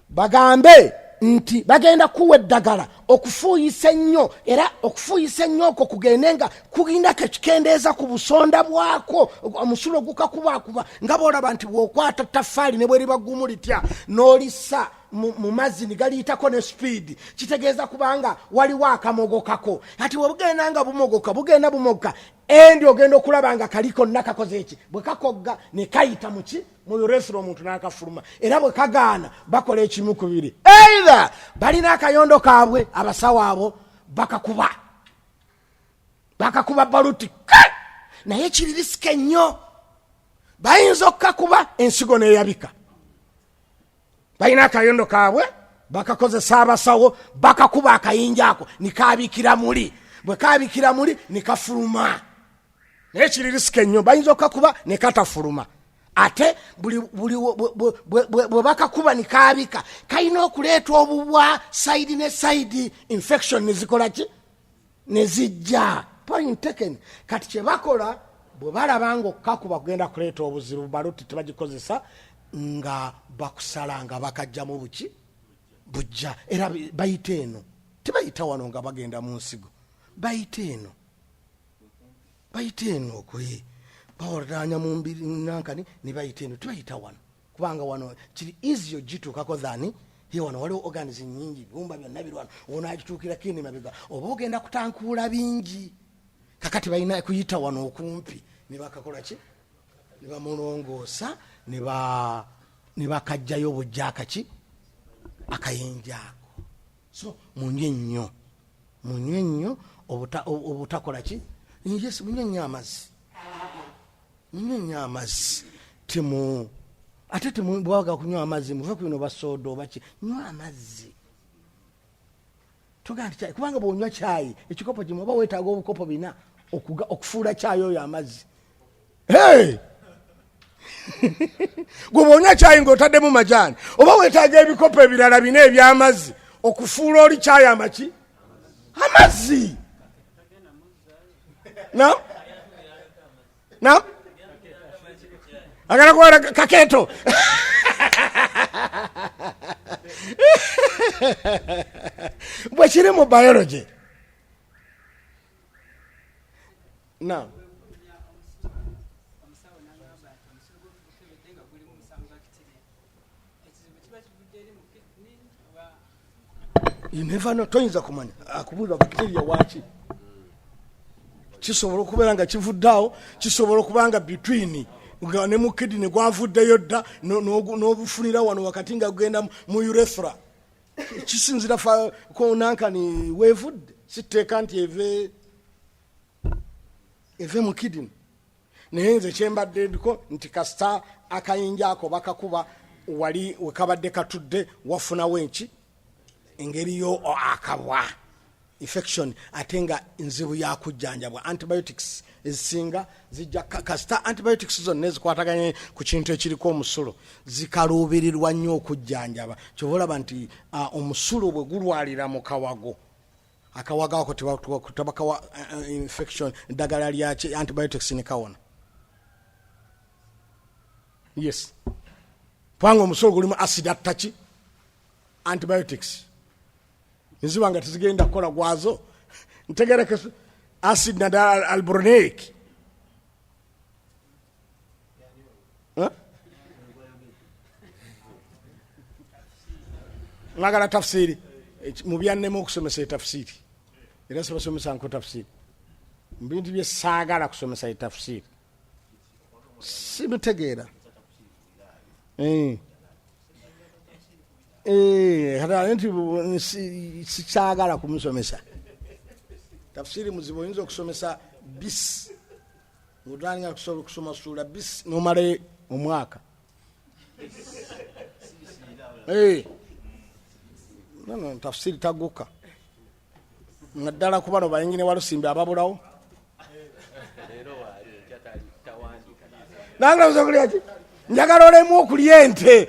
bagambe nti bagenda kuwa eddagala okufuuyisa ennyo, era okufuuyisa ennyo okwo kugende nga kugenda kekikendeeza ku busonda bwako, omusulo gukakubakuba, nga bw'olaba nti bw'okwata taffaali ne bwe liba ggumu litya n'olissa mu mazzi ne galiyitako ne sipiidi, kitegeeza kubanga waliwo akamogokako. Kati bwe bugenda nga bumogoka, bugenda bumogoka, endi ogenda okulaba nga kali konna kakoze eki, bwe kakogga ne kayita muki mu urethra, omuntu n'akafuluma. Era bwe kagaana bakola ekimu ku bibiri, either balina akayondo kaabwe abasawo abo bakakuba, bakakuba baluti, naye kiri risike nnyo, bayinza okukakuba ensigo n'eyabika. Balina akayondo kaabwe bakakozesa abasawo, bakakuba akayinja ako nikabikira muli, bwe kabikira muli nikafuluma, naye kiri risike nnyo, bayinza okukakuba nekatafuluma. Ate buli bwe bakakuba nikabika kalina okuleeta obubwa sayidi ne sayidi, infection nezikola ki, nezijja. Point taken. Kati kyebakola bwe balaba nga okukakuba kugenda kuleeta obuzibu, baluti tebagikozesa nga bakusala nga bakajjamu buki bujja, era bayita eno, tebayita wano nga bagenda mu nsigo, bayita eno, bayita eno okwe bawalanya mu mbiri nankani ne bayita eno, tebayita wano kubanga wano kiri easy ogituukako than ye wano. Waliwo organs nyingi, bibumba byonna biri wano, onaagituukirako eno emabega oba ogenda kutankuula bingi. Kakati balina kuyita wano okumpi ne bakakola ki, ne bamulongoosa ne bakajjayo obujja akaki akayinja ako. So munywe nnyo, munywe nnyo obutakola ki, yes, munywe nnyo amazzi, munywe nnyo amazzi. Temu ate tebwaga kunywa amazzi, muve ku bino basooda oba ki, nywa amazzi. Tugamba nti kyayi, kubanga bw'onywa kyayi ekikopo kimu oba weetaaga obukopo bina okufuula kyayi oyo amazzi. Hey! Gwe bw'onywa kyayi ng'otaddemu majaani oba weetaaga ebikopo ebirala bina eby'amazzi okufuula oli kyayi amaki amazzi. Na? Na? Agala kuwera kaketo. Bwe kiri mu biology. Na. Omusawo n'agamba nti omusulo gw'okukebedde nga gulimu musanvu bacteria, ekizibu kiba kivudde eri mu kidney oba? You never know, toyinza kumanya akubuuza bacteria waki. Kisobola okubeera nga kivudde awo, kisobola okuba nga between nga ne mu kidney gwavuddeyo dda n'obufunira wano wakati nga gugenda mu urethra. Kisinzira konankani weevudde, sitteeka nti eve mu kidney. Naye nze kyembadde ndiko nti kasita akayinja ako bakakuba wali wekabadde katudde wafunawo enki engeri yo akabwa infection, ate nga nzibu yakujjanjabwa. Antibiotics ezisinga zijja kasita antibiotics zonna ezikwataganye ku kintu ekiriko omusulo zikaluubirirwa nnyo okujjanjaba. Kyova olaba nti omusulo bwe gulwalira mu kawago, akawago ako tebakawa infection eddagala lya antibiotics ne kawona. Yes, kubanga omusulo gulimu acid attaki antibiotics, nziba nga tezigenda kukola gwazo. Ntegereke acid naddala albronic. Huh? Mwagala tafsiri mu byannema okusomesa etafsiri, era sibasomesa nko tafsiri mu bintu bye saagala kusomesa etafsiri, sibitegeera. Kati nti sikyagala kumusomesa tafsiri muzibu. Oyinza okusomesa bis ng'otandika kusobola okusoma suula bis n'omala omwaka. No, no, tafsiri taguka. Naddala ku bano bayingine walusimbi ababulawo. Nange okulya ki? Njagala olemu okulya ente.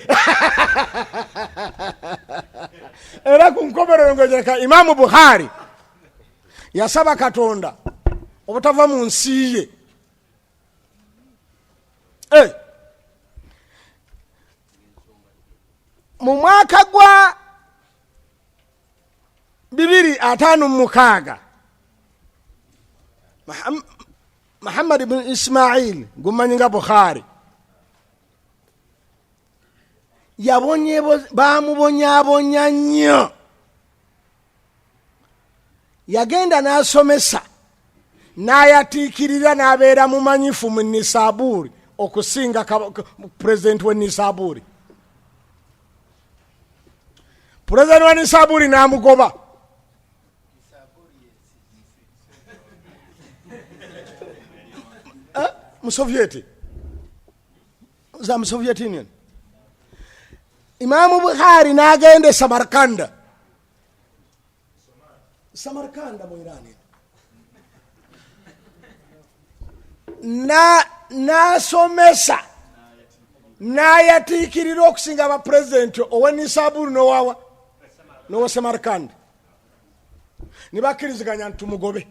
Era ku nkomerero ng'ogereka Imaamu Bukhari yasaba Katonda obutava mu nsi ye. Mu mwaka gwa 256 Muhammad ibn Ismail gumanyi nga Bukhari bamubonyabonya nnyo. Yagenda n'asomesa n'ayatiikirira n'abeera mumanyifu mu Nisaburi okusinga pulezidenti w'e Nisaburi. Pulezidenti wa Nisaburi n'amugoba. Mu Soviet, za mu Soviet Union. Imamu Bukhari n'agenda e Samarkanda. Samarkanda mu Iran. N'asomesa n'ayatiikirira okusinga aba pulezidenti owe Nisaburu n'owawa n'owa Samarkand. Ne bakkiriziganya nti tumugobe,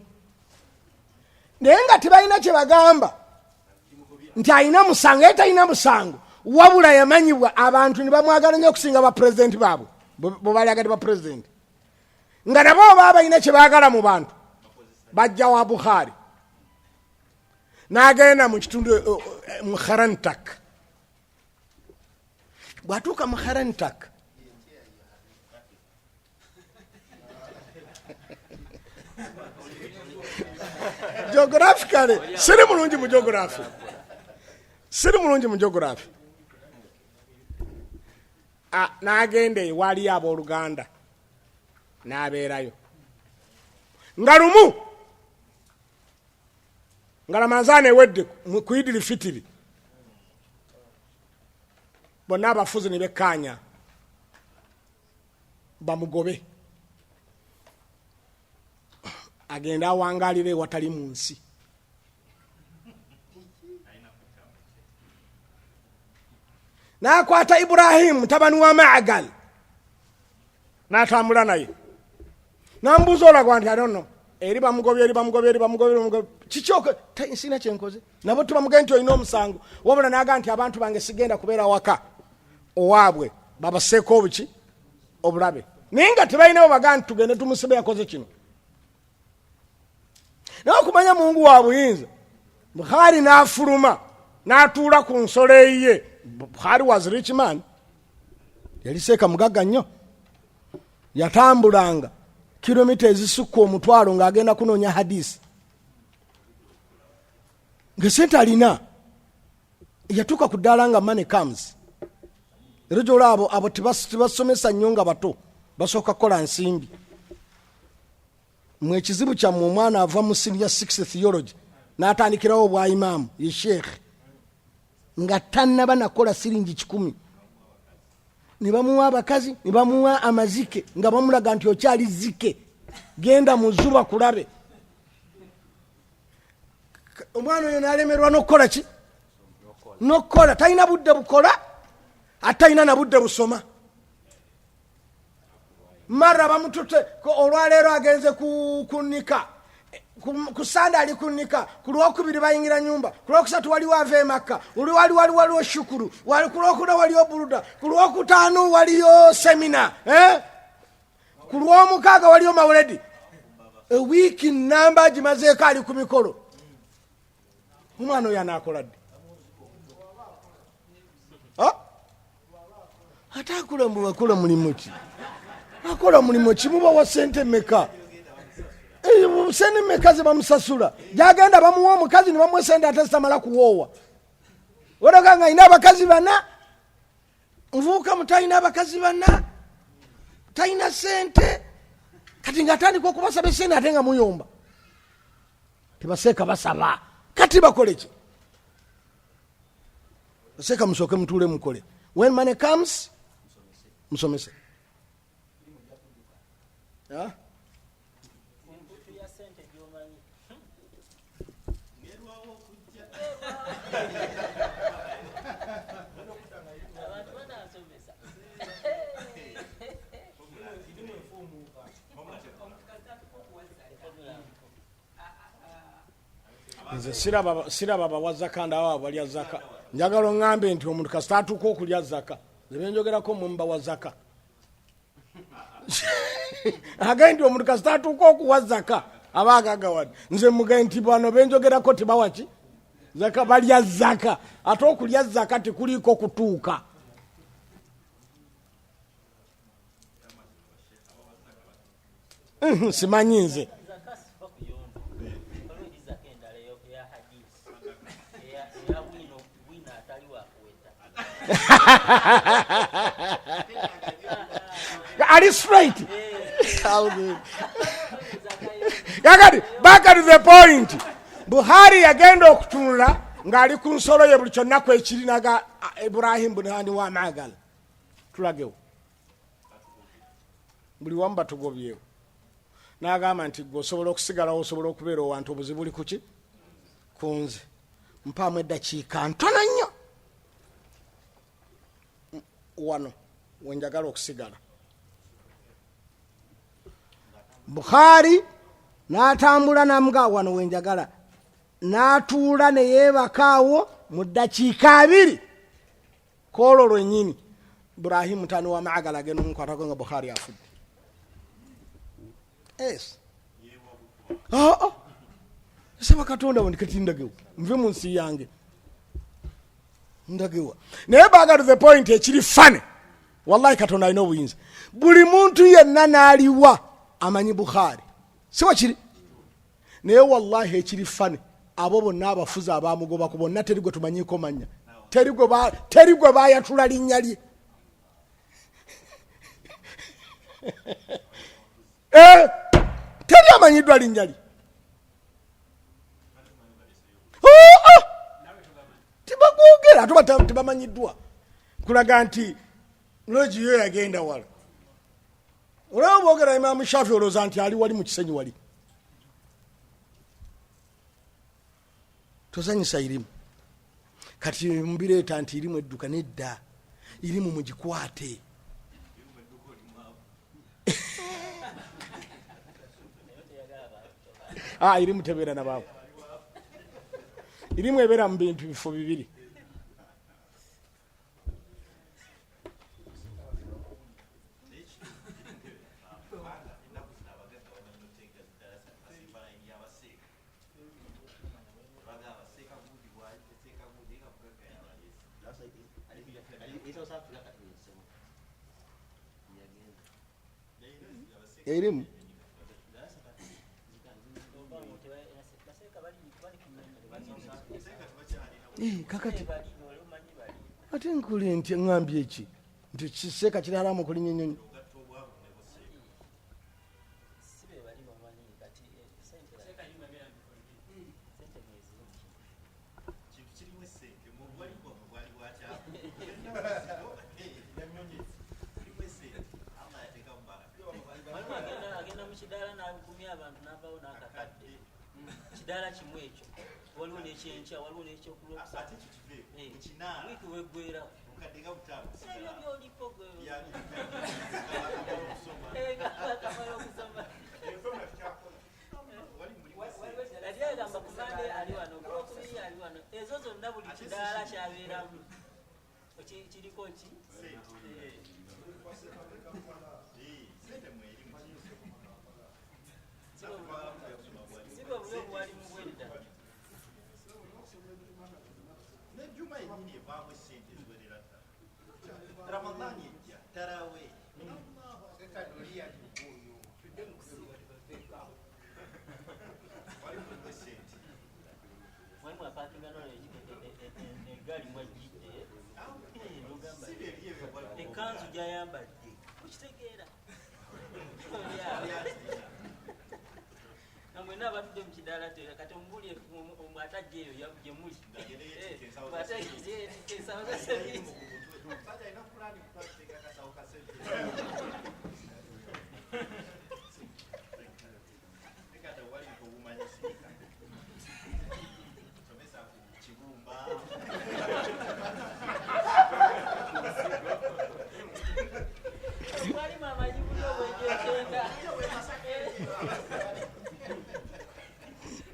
naye nga tebalina kye bagamba nti alina musango, ye talina musango, wabula yamanyibwa abantu ne bamwagala nnyo okusinga ba pulezidenti baabwe bwe bali agati ba pulezidenti, nga nabo oba balina kye baagala mu bantu bajja wa Bukhari n'agenda mu kitundu mu Kharantak. Bw'atuuka mu Kharantak geographically siri mulungi mu geography, siri mulungi mu geography. N'agenda ewaliyo abooluganda n'abeerayo nga lumu nga Ramanzaana ewedde ku Idiri Fitiri, bonna abafuzi ne bekkaanya bamugobe agende awangaalire ewatali mu nsi. N'akwata Ibrahimu mutabani wa Maagal n'atambula naye, n'amubuuza olagwa nti adono eri bamugobye, eri bamugobye, eri bamugobye, bamugobye kiki sina kyenkoze nabo tubamugambye nti olina omusango, wabula n'agamba nti abantu bange sigenda kubeera waka owaabwe babaseeko obuki obulabe, naye nga tebalina bwe nti tugende tumusibe yakoze kino. Naye okumanya Mungu wa buyinza, Bukhari n'afuluma n'atuula ku nsolo eyiye. Bukhari was rich man, yali seeka mugagga nnyo, yatambulanga kilomita ezisukka 10,000 ng'agenda kunoonya hadisi, nga sente alina. Yatuuka ku ddaala nga money comes. Era gyolaba abo, abo tebasomesa nnyo nga bato, basooka kukola nsimbi. Mwe ekizibu kyammwe, omwana ava mu senior 6 theology n'atandikirawo obwa imaamu ye sheekh nga tannaba nakola siringi 100, ne bamuwa abakazi ne bamuwa amazike nga bamulaga nti okyali zike, genda mu zuba kulabe. Omwana oyo n'alemerwa n'okukola ki n'okukola, talina budde bukola ate talina na budde busoma. Mara bamutute olwaleero agenze kunika ku Sande ali kunika, ku lwokubiri bayingira nyumba, ku lwokusatu waliwo ava emakka, waliwo shukuru, ku lwokuna waliyo buruda, ku lwokutaano waliyo semina, ku lwomukaaga waliyo mawuledi. Ewiiki namba gimazeeko ali ku mikolo. Omwana oyo anaakola ddi? Ate akola mbu akola mulimu ki? Akola mulimu ki? Mubawa sente mmeka? Sente mmeka ze bamusasula? Gyagenda bamuwa omukazi ne bamuwa sente ate zitamala kuwoowa. Walaga nga alina abakazi bana, nvubuka muto alina abakazi bana, talina sente, kati ng'atandika okubasaba esente ate nga muyomba. Tebaseeka basaba, kati bakole ki? Seeka musooke mutuule mukole. When money comes, musomese. gy'omanyi. Abantu banansomesa. Nze siraba bawa zaka ndaba balya zaka. Njagala oŋŋambe nti omuntu kasita atuuka okulya zaka, nze byenjogerako mmwe mubawa zaka. Agaye nti omuntu kasita atuuka okuwa zaka aba agagawadde. Nze mugaye nti bano benjogerako tebawa ki zaka, balya zaka. Ate okulya zaka tekuliiko kutuuka. Simanyi nze. Ali straight. Kakati back to the point. Buhari yagenda okutunula ng'ali ku nsolo ye buli kyonna kwekirinaga Ibrahim Bunhani wa Magal. Tulagewo. Buli wamu batugobyewo. N'agamba nti gwe osobola okusigalawo, osobola okubeera owantu, obuzibu buli kuki? Ku nze. Mpaamu eddakiika ntono nnyo. Wano wenjagala okusigala. Bukhari n'atambula n'amuga wano wenjagala, n'atuula ne yeebaka awo mu ddakiika 2 kwolwo lwennyini Ibrahim mutani wa Maagala agenda omukwatako nga Bukhari afudde. Yes. Saba Katonda wandi kati ndagewa nve mu nsi yange ndagewa. Naye back to the point ekiri funny. Wallahi Katonda alina obuyinza. Buli muntu yenna n'aliwa amanyi Bukhari. Si wakiri? Naye wallahi ekiri funny, abo bonna abafuzi abamugoba ku bonna teri gwe tumanyiiko mannya. Teri gwe bayatula linnya lye. Teri amanyiddwa linnya lye. Tebagwogera ate tebamanyiddwa. Kulaga nti logi yo yagenda wala. Olaba bwogera Imam Shafi olowooza nti ali wali mu kisenyi wali. Tozanyisa irimu. Kati mbireeta nti irimu edduka nedda. Irimu mugikwate. Irimu tebeera na baavu. Irimu ebeera mu bintu bifo bibiri. Erimu kakati ate nkuli nti ŋŋambye ki nti kiseeka kiri haramu okulinnya ennyonyi. Kidaala kimu ekyo waliwo n'ekyenkya waliwo n'ekyokulwokusatu wiiki weggwera ebyo byoliko okusoma ati agamba ku Mande ali wano kulwokubiri ali wano ezo zonna buli kidaala kyabeeramu kiriko ki Ekanzu gyayambadde okitegeera nga mwenna abatudde mu kidaala kati omubuli atajja eyo gye muli ensawo za seminti.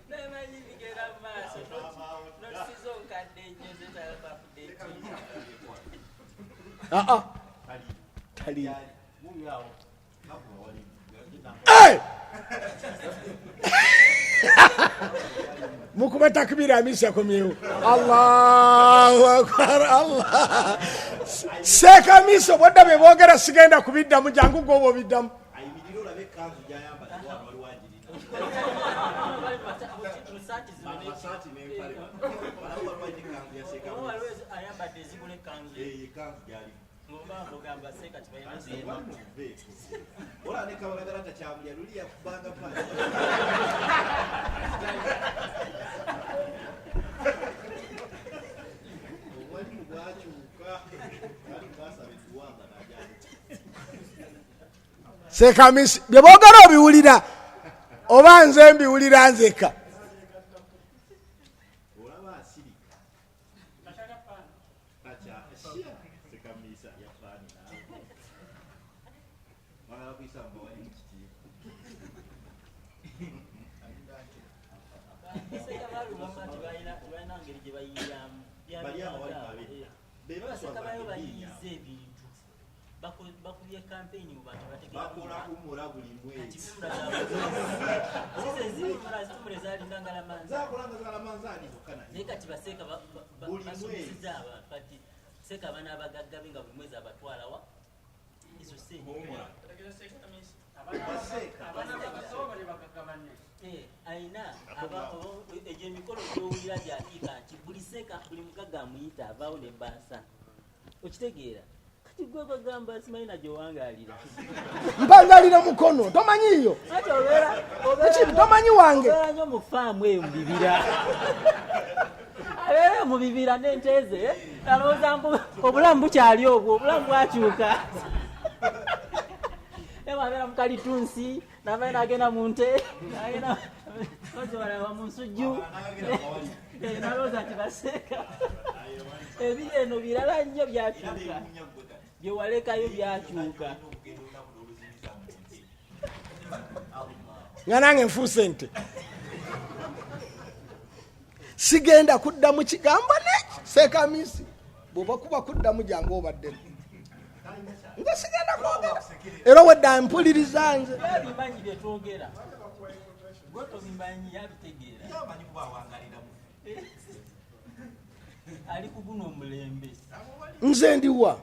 Namanyi bigenda mu maaso notisiza obukadde ennyo zetaaga update. Aa, tali. Eh! Mukube takbira, Amisi akomyewo. Allahu akbar, Allah. Seeka Amisi, obwadda bye boogera sigenda kubiddamu, jangu gwe oba obiddamu. Ayimirire olabe ekkanzu gy'ayambadde wano, waliwo agirina. Bali mu saati zino. Amasaati n'empale. Walawo waliwo alina ekkanzu ya Seeka Oba Amisi. waliwo ayambadde ezigula ekkanzu. Eyo ekkanzu gy'alimu. Ng'oba ng'ogamba Seeka tebalina ssente. Wali muveeko. Olaba ne Kabalagala takyamulya, luli yakubanga paasi. Obwalimu bwakyuka. Bali basaba edduwa nga n'ajanuka. Seeka Amisi, bye boogera obiwulira oba nze mbiwulira nzeka? Olaba asirika. Takya. Seeka Amisi alya faani naawe. Mwagala kuyisa mu bawalimu kitiibwa. Seeka baalugamba tebalina ngeri gye bayiyamu. Bali abawalimu ab'edda. Be Baseeka bayo baswazanga eddiini bayiyiza abo. ebintu. Bakubye kampeyini mu bantu bategeera. Bakola umura buli Kati mwezi. umura zaabwe zize zimura zalinga ngalamanzi. Zakolanga zalamanzaani zokka naye. Naye kati baseeka Buli basomesezza mwezi. abantu. Kati seeka abaana abagagga be nga buli mwezi abatwala wa ezo sente. Umura. Baseeka. Eh, ayina egyo emikolo gyowulira gyakiika nti buli seeka, buli mugagga amuyita avaawo nebbaasa, okitegeera? Kati gwe kwegamba simanyi nagyowangaalira. Mpangalira mukono, tomanyiiyo. Ati obeera Ekindi tomanyi wange. Obeera nnyo mu faamu eyo mu bibira, abeera mu bibira n'ente ze, alowooza mbu obulamu bukyali obwo, obulamu bwakyuka. Naye bwabeera mu kalitunsi navayo nagenda mu nte, nagenda ozibalaba mu nsujju. Eh, nalowooza nti baseeka ebiri eno birala nnyo, byakyuka, byewalekayo byakyuka. Nga nange nfuuse nte, sigenda kuddamu kigambo neki. Seekamisi, bw'oba kuba kuddamu, jangu obaddemu. Nze sigenda kwogera, era owedda mpuliriza nze. Bimanyi byetwogera, gwe tobimanyi, yabitegeera. Yamanyi kuba awangalira mu. Ali ku guno omulembe. Nze ndiwa?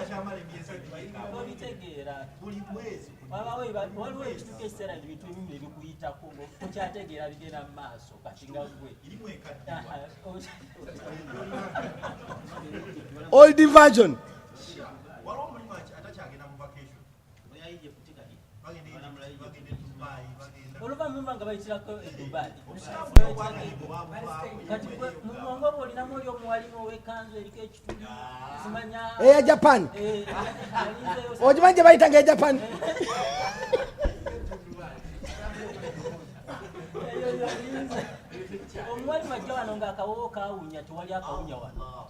Kyamala emyezi ebiri. Tobitegeera. Buli mwezi. Waliwo ekituuka ekiseera nti bintu ebimu ebikuyitako tokyategeera bigenda mu maaso. Kati nga gwe Erimu ekaddiwa. Old version. Waliwo omulimu atakyagenda mu vacation. Bagenda Egypt, bagenda e Dubai, bagenda. Oluvannyuma nga bayitirako e Dubai. Obusiraamu obwagalimu babuvaako. Kati gwe mu bwongo bwe olinamu oli omuwalimu ow'ekkanzu eriko ekituli, simanya. Eya Japan. Eh, alinzeeyo. Ogimanyi gye bayita nga eya Japan? Eyo yolinze. Omuwalimu ajja wano ng'akawoowo kawunya, tewali akawunya wano.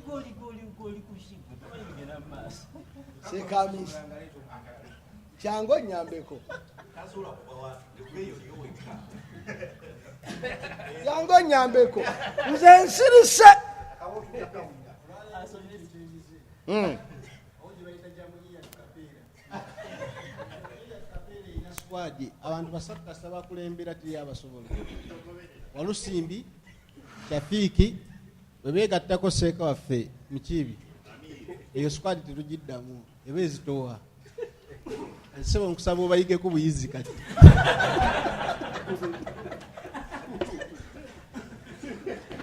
Goli goli goli kushigwe, tomanyi bigenda mu maaso. Seekamisi, kyangu onyambeko. Tasobola kuva wa eyo yo wekka. Jangu onyambeko, nze nsirise. Asomesa. Squad abantu basatu kasita bakulembera tiri abasobola. Walusimbi, Shafiiki, bwe beegattako seeka waffe Mukiibi, eyo squad tetugiddamu, eba ezitoowa. Nsebo nkusaba obayigeko buyizi kati.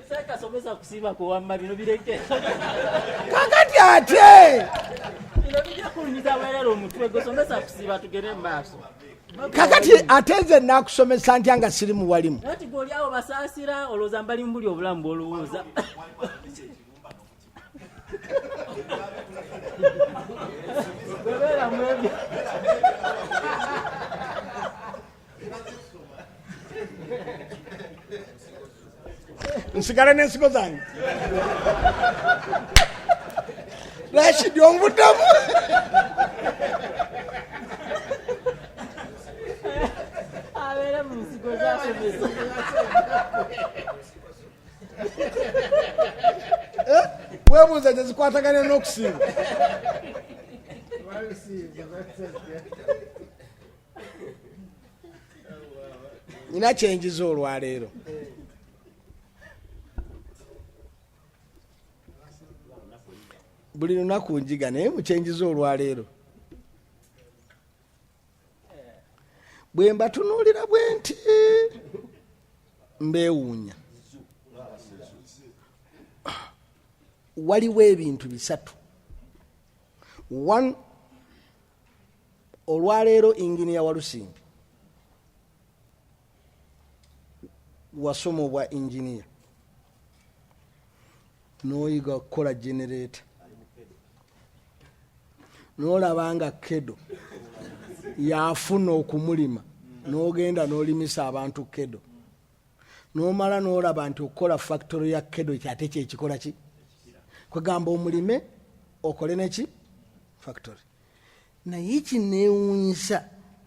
Seeka, somesa kusiiba kuwamma, bino bireke. Kakati ate Bino bijja kulumiza bwerere omutwe gwe. Somesa kusiiba, tugende mu maaso. Kakati ate nze nakusomesa ntya nga siri muwalimu? Ati gwe oli awo basaasira, olowooza mbali mu buli obulamu bw'olowooza. Bwebeera mu ebyo. Nsigale n'ensigo zange. Rashidi, onvuddemu. Okusomesa. Eh? Webuuza gye zikwatagana n'okusiiba. Nina kyenjiza olwaleero. Buli lunaku njiga, naye mukyenjiza olwaleero bwe mbatunuulira bwe nti mbeewuunya. Waliwo ebintu bisatu. One, olwaleero inginiya Walusimbi wasoma obwa inginiya n'oyiga okukola genereeta, n'olaba nga kedo yafuna okumulima, n'ogenda n'olimisa abantu kedo, n'omala n'olaba nti okukola factory ya kedo ate kyekikola ki, kwegamba omulime okole neki factory. Naye kineewuunyisa,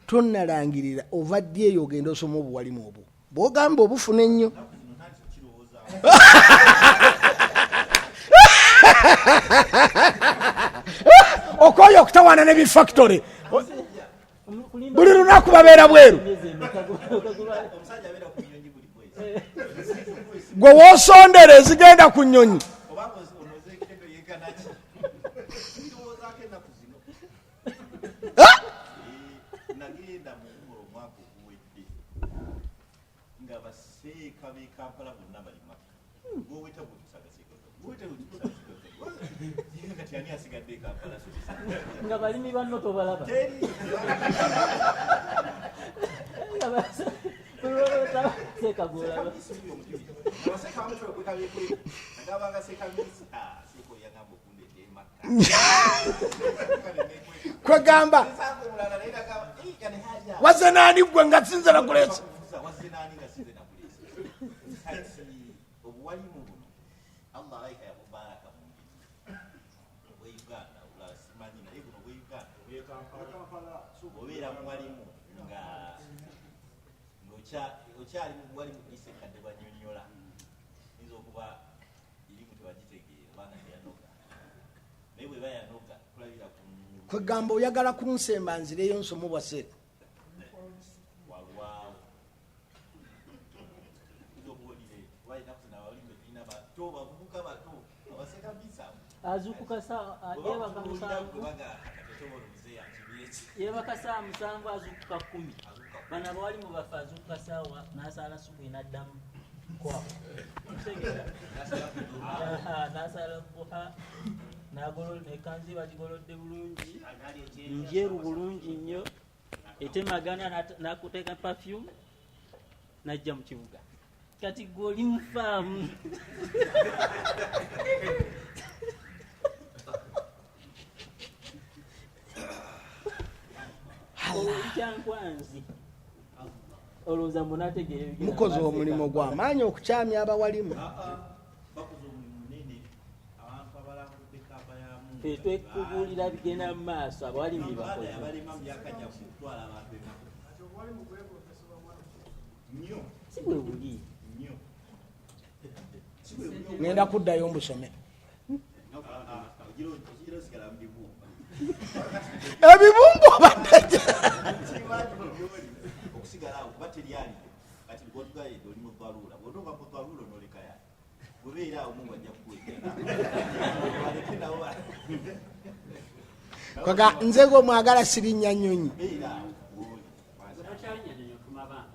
tonnalangirira ova ddi eyo ogenda osoma obuwalimu obwo bwogamba obufuna ennyo. Okoye okutawaana ne bifactory, buli lunaku babeera bweru. Gwe woosondera ezigenda ku nnyonyi. Nagenda mu Umura omwaka oguwedde nga baseeka b'e Kampala bonna bali Makka. Gwoweta kati ani asigadde e Kampala? Nga balimi banno tobalaba. Teri. Seeka gwolaba. Abaseeka bamu twekweka bekweka. Nagabanga seeka misi. Ah, seeka oyo yagamba okundeeta e Makka. Kwegamba wazze naani gwe nga sinze nakuleesa? Wazze naani nga sinze nakuleesa? Kati obuwalimu buno Allah alayika yabubaraka mu ngeri obwe Uganda, obulala simanyi, naye buno obwe Uganda obeera muwalimu nga okyali mu buwalimu isekadde bwanyonyola yinza okuba irimu tebagitegeera obanga teyanoga, naye bweba yanoga tulabira ku Kwegamba oyagala kunsemba nzireyo nsoma obwa seeka. Walwawo yinza okuba olire kuba ennaku zino abalimu betulina bato, bavubuka bato abaseka bisamu. Azuukuka yeebaka 7. Yeebaka saa 7, azuukuka 10. Bano abawalimu baffe azuukuka saawa n'asaala subuhi n'addamu kwa. Okitegeera? N'asaala duha n'ekanzu bagigolodde bulungi, njeru bulungi nnyo, etemagana, n'akuteeka perfume n'ajja mu kibuga. Kati gwe oli mufaamu. Kyankwanzi olowooza mbu nategeera ebigenda Mukoze mu maaso. omulimu gw'amaanyi okukyamya abawalimu. Bakoze omulimu munene abantu abalambudde Kaaba ya Mungu. Ffe twekubuulira bigenda mu maaso, abawalimu bye bakoze. Abalema mu byakajja kutwala abantu emaka nnyo. Si bwe buli. Nnyo. Ngenda kuddayo mbusome. Ogira osigala mu bibumba. Ebibumba obadde okusigala awo kuba teryaliyo. Kati gwotugaye oli mu ddaluula, bw'otuuka mu ddaluula onolekaya gubeera awo, Mungu ajja kukwegana baleke nabo. Kwaga nze gwe mwagala sirinnya nnyonyi. Beera awo wooli. Gwe tokyalinnya nnyonyi, otuma baana.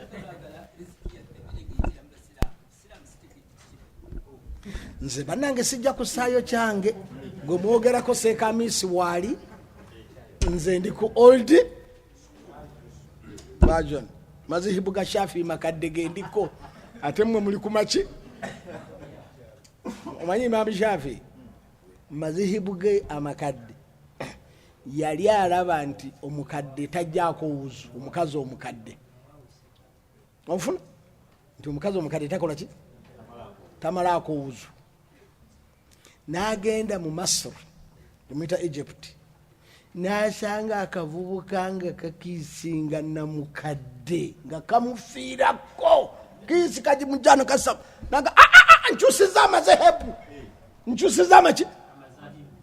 Twagala riziki yaffe ebire mu basiraamu. Busiraamu sitegedde. Nze bannange sijja kusaayo kyange. Gwe mwogerako seekamisi waali, nze ndi ku old version, mazihibu ga Shafi makadde gendiko, ate mmwe muli ku maki. Omanyi Imaamu Shafi mazihibu ge amakadde yali alaba nti omukadde tajjaako wuzu, omukazi omukadde, onfuna nti omukazi omukadde takola ki, tamalaako wuzu. N'agenda mu Masr, emuyita Egypt. N'asanga akavubuka nga kakiisinga namukadde nga kamufiirako kiisi kagimujjano kasaba naga, "Ah, ah, ah, nkyusiza amazehebu, nkyusiza amaki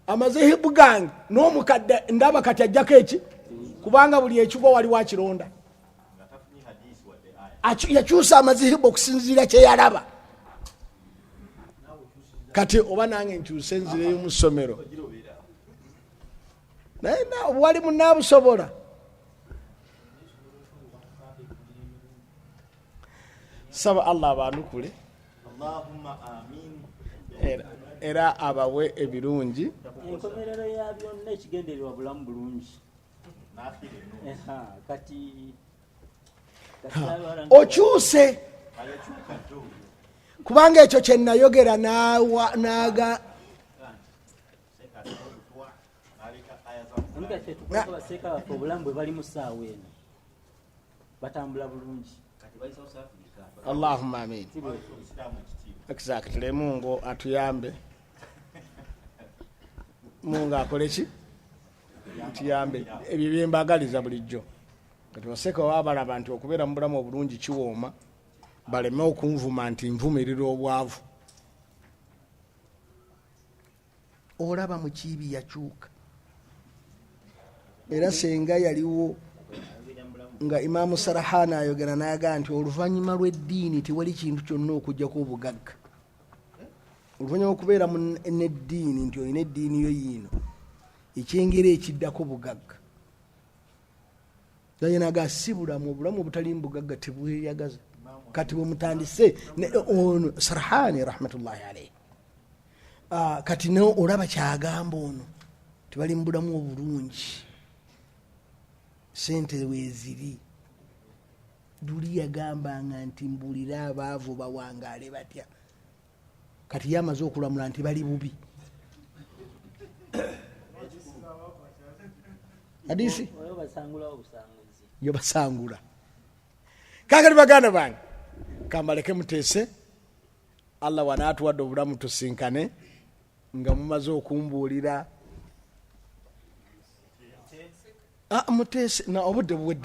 amazehebu gange n'omukadde ndaba kati ajjako eki, kubanga buli ekigwa waliwo akironda." Yakyusa amazehebu okusinziira kyeyalaba. Kati oba nange nkyuse nzireyo mu ssomero, naye wali munaabusobola. Saba Allah abanukule. Allahumma amin. Era abawe ebirungi. Enkomerero ya byonna, ekigendererwa bulamu bulungi. Eha, kati Okyuse, kubanga ekyo kyenayogera naga. Omuga kyetukolako baseeka baffe, obulamu bwe bali mu ssaawa eno batambula bulungi. Allahumma amin. Exactly. Mungu atuyambe, Mungu akole ki, atuyambe. Ebyo byembagaliza bulijjo. Kati baseeka baba balaba nti okubeera mu bulamu obulungi kiwooma, baleme okunvuma nti nvumirira obwavu. Olaba Mukiibi yakyuka, era senga yaliwo nga Imaamu Sarahana ayogera n'agaa nti oluvannyuma lw'eddiini tewali kintu kyonna okugjako obugagga. Oluvannyuma lw'okubeera n'eddiini, nti olina eddiini yo yiino, ekyengera ekiddako bugagga. Naye naga si bulamu, obulamu obutali mu bugagga tebweyagaza. Kati bwe mutandise ono Sarhani rahmatullahi alaihi. Ah, kati ne olaba kyagamba ono, tebali mu bulamu obulungi, sente weeziri. Luli yagambanga nti mbulire abaavu bawangaale batya? Kati ye amaze okulamula nti bali bubi. Hadisi oyo basangulawo obusanguzi. Yo basangula. Kakati baganda bange, kambaleke muteese. Allah wanaatuwadde obulamu tusinkane nga mumaze okumbuulira. Ah, muteese na obudde buwedde.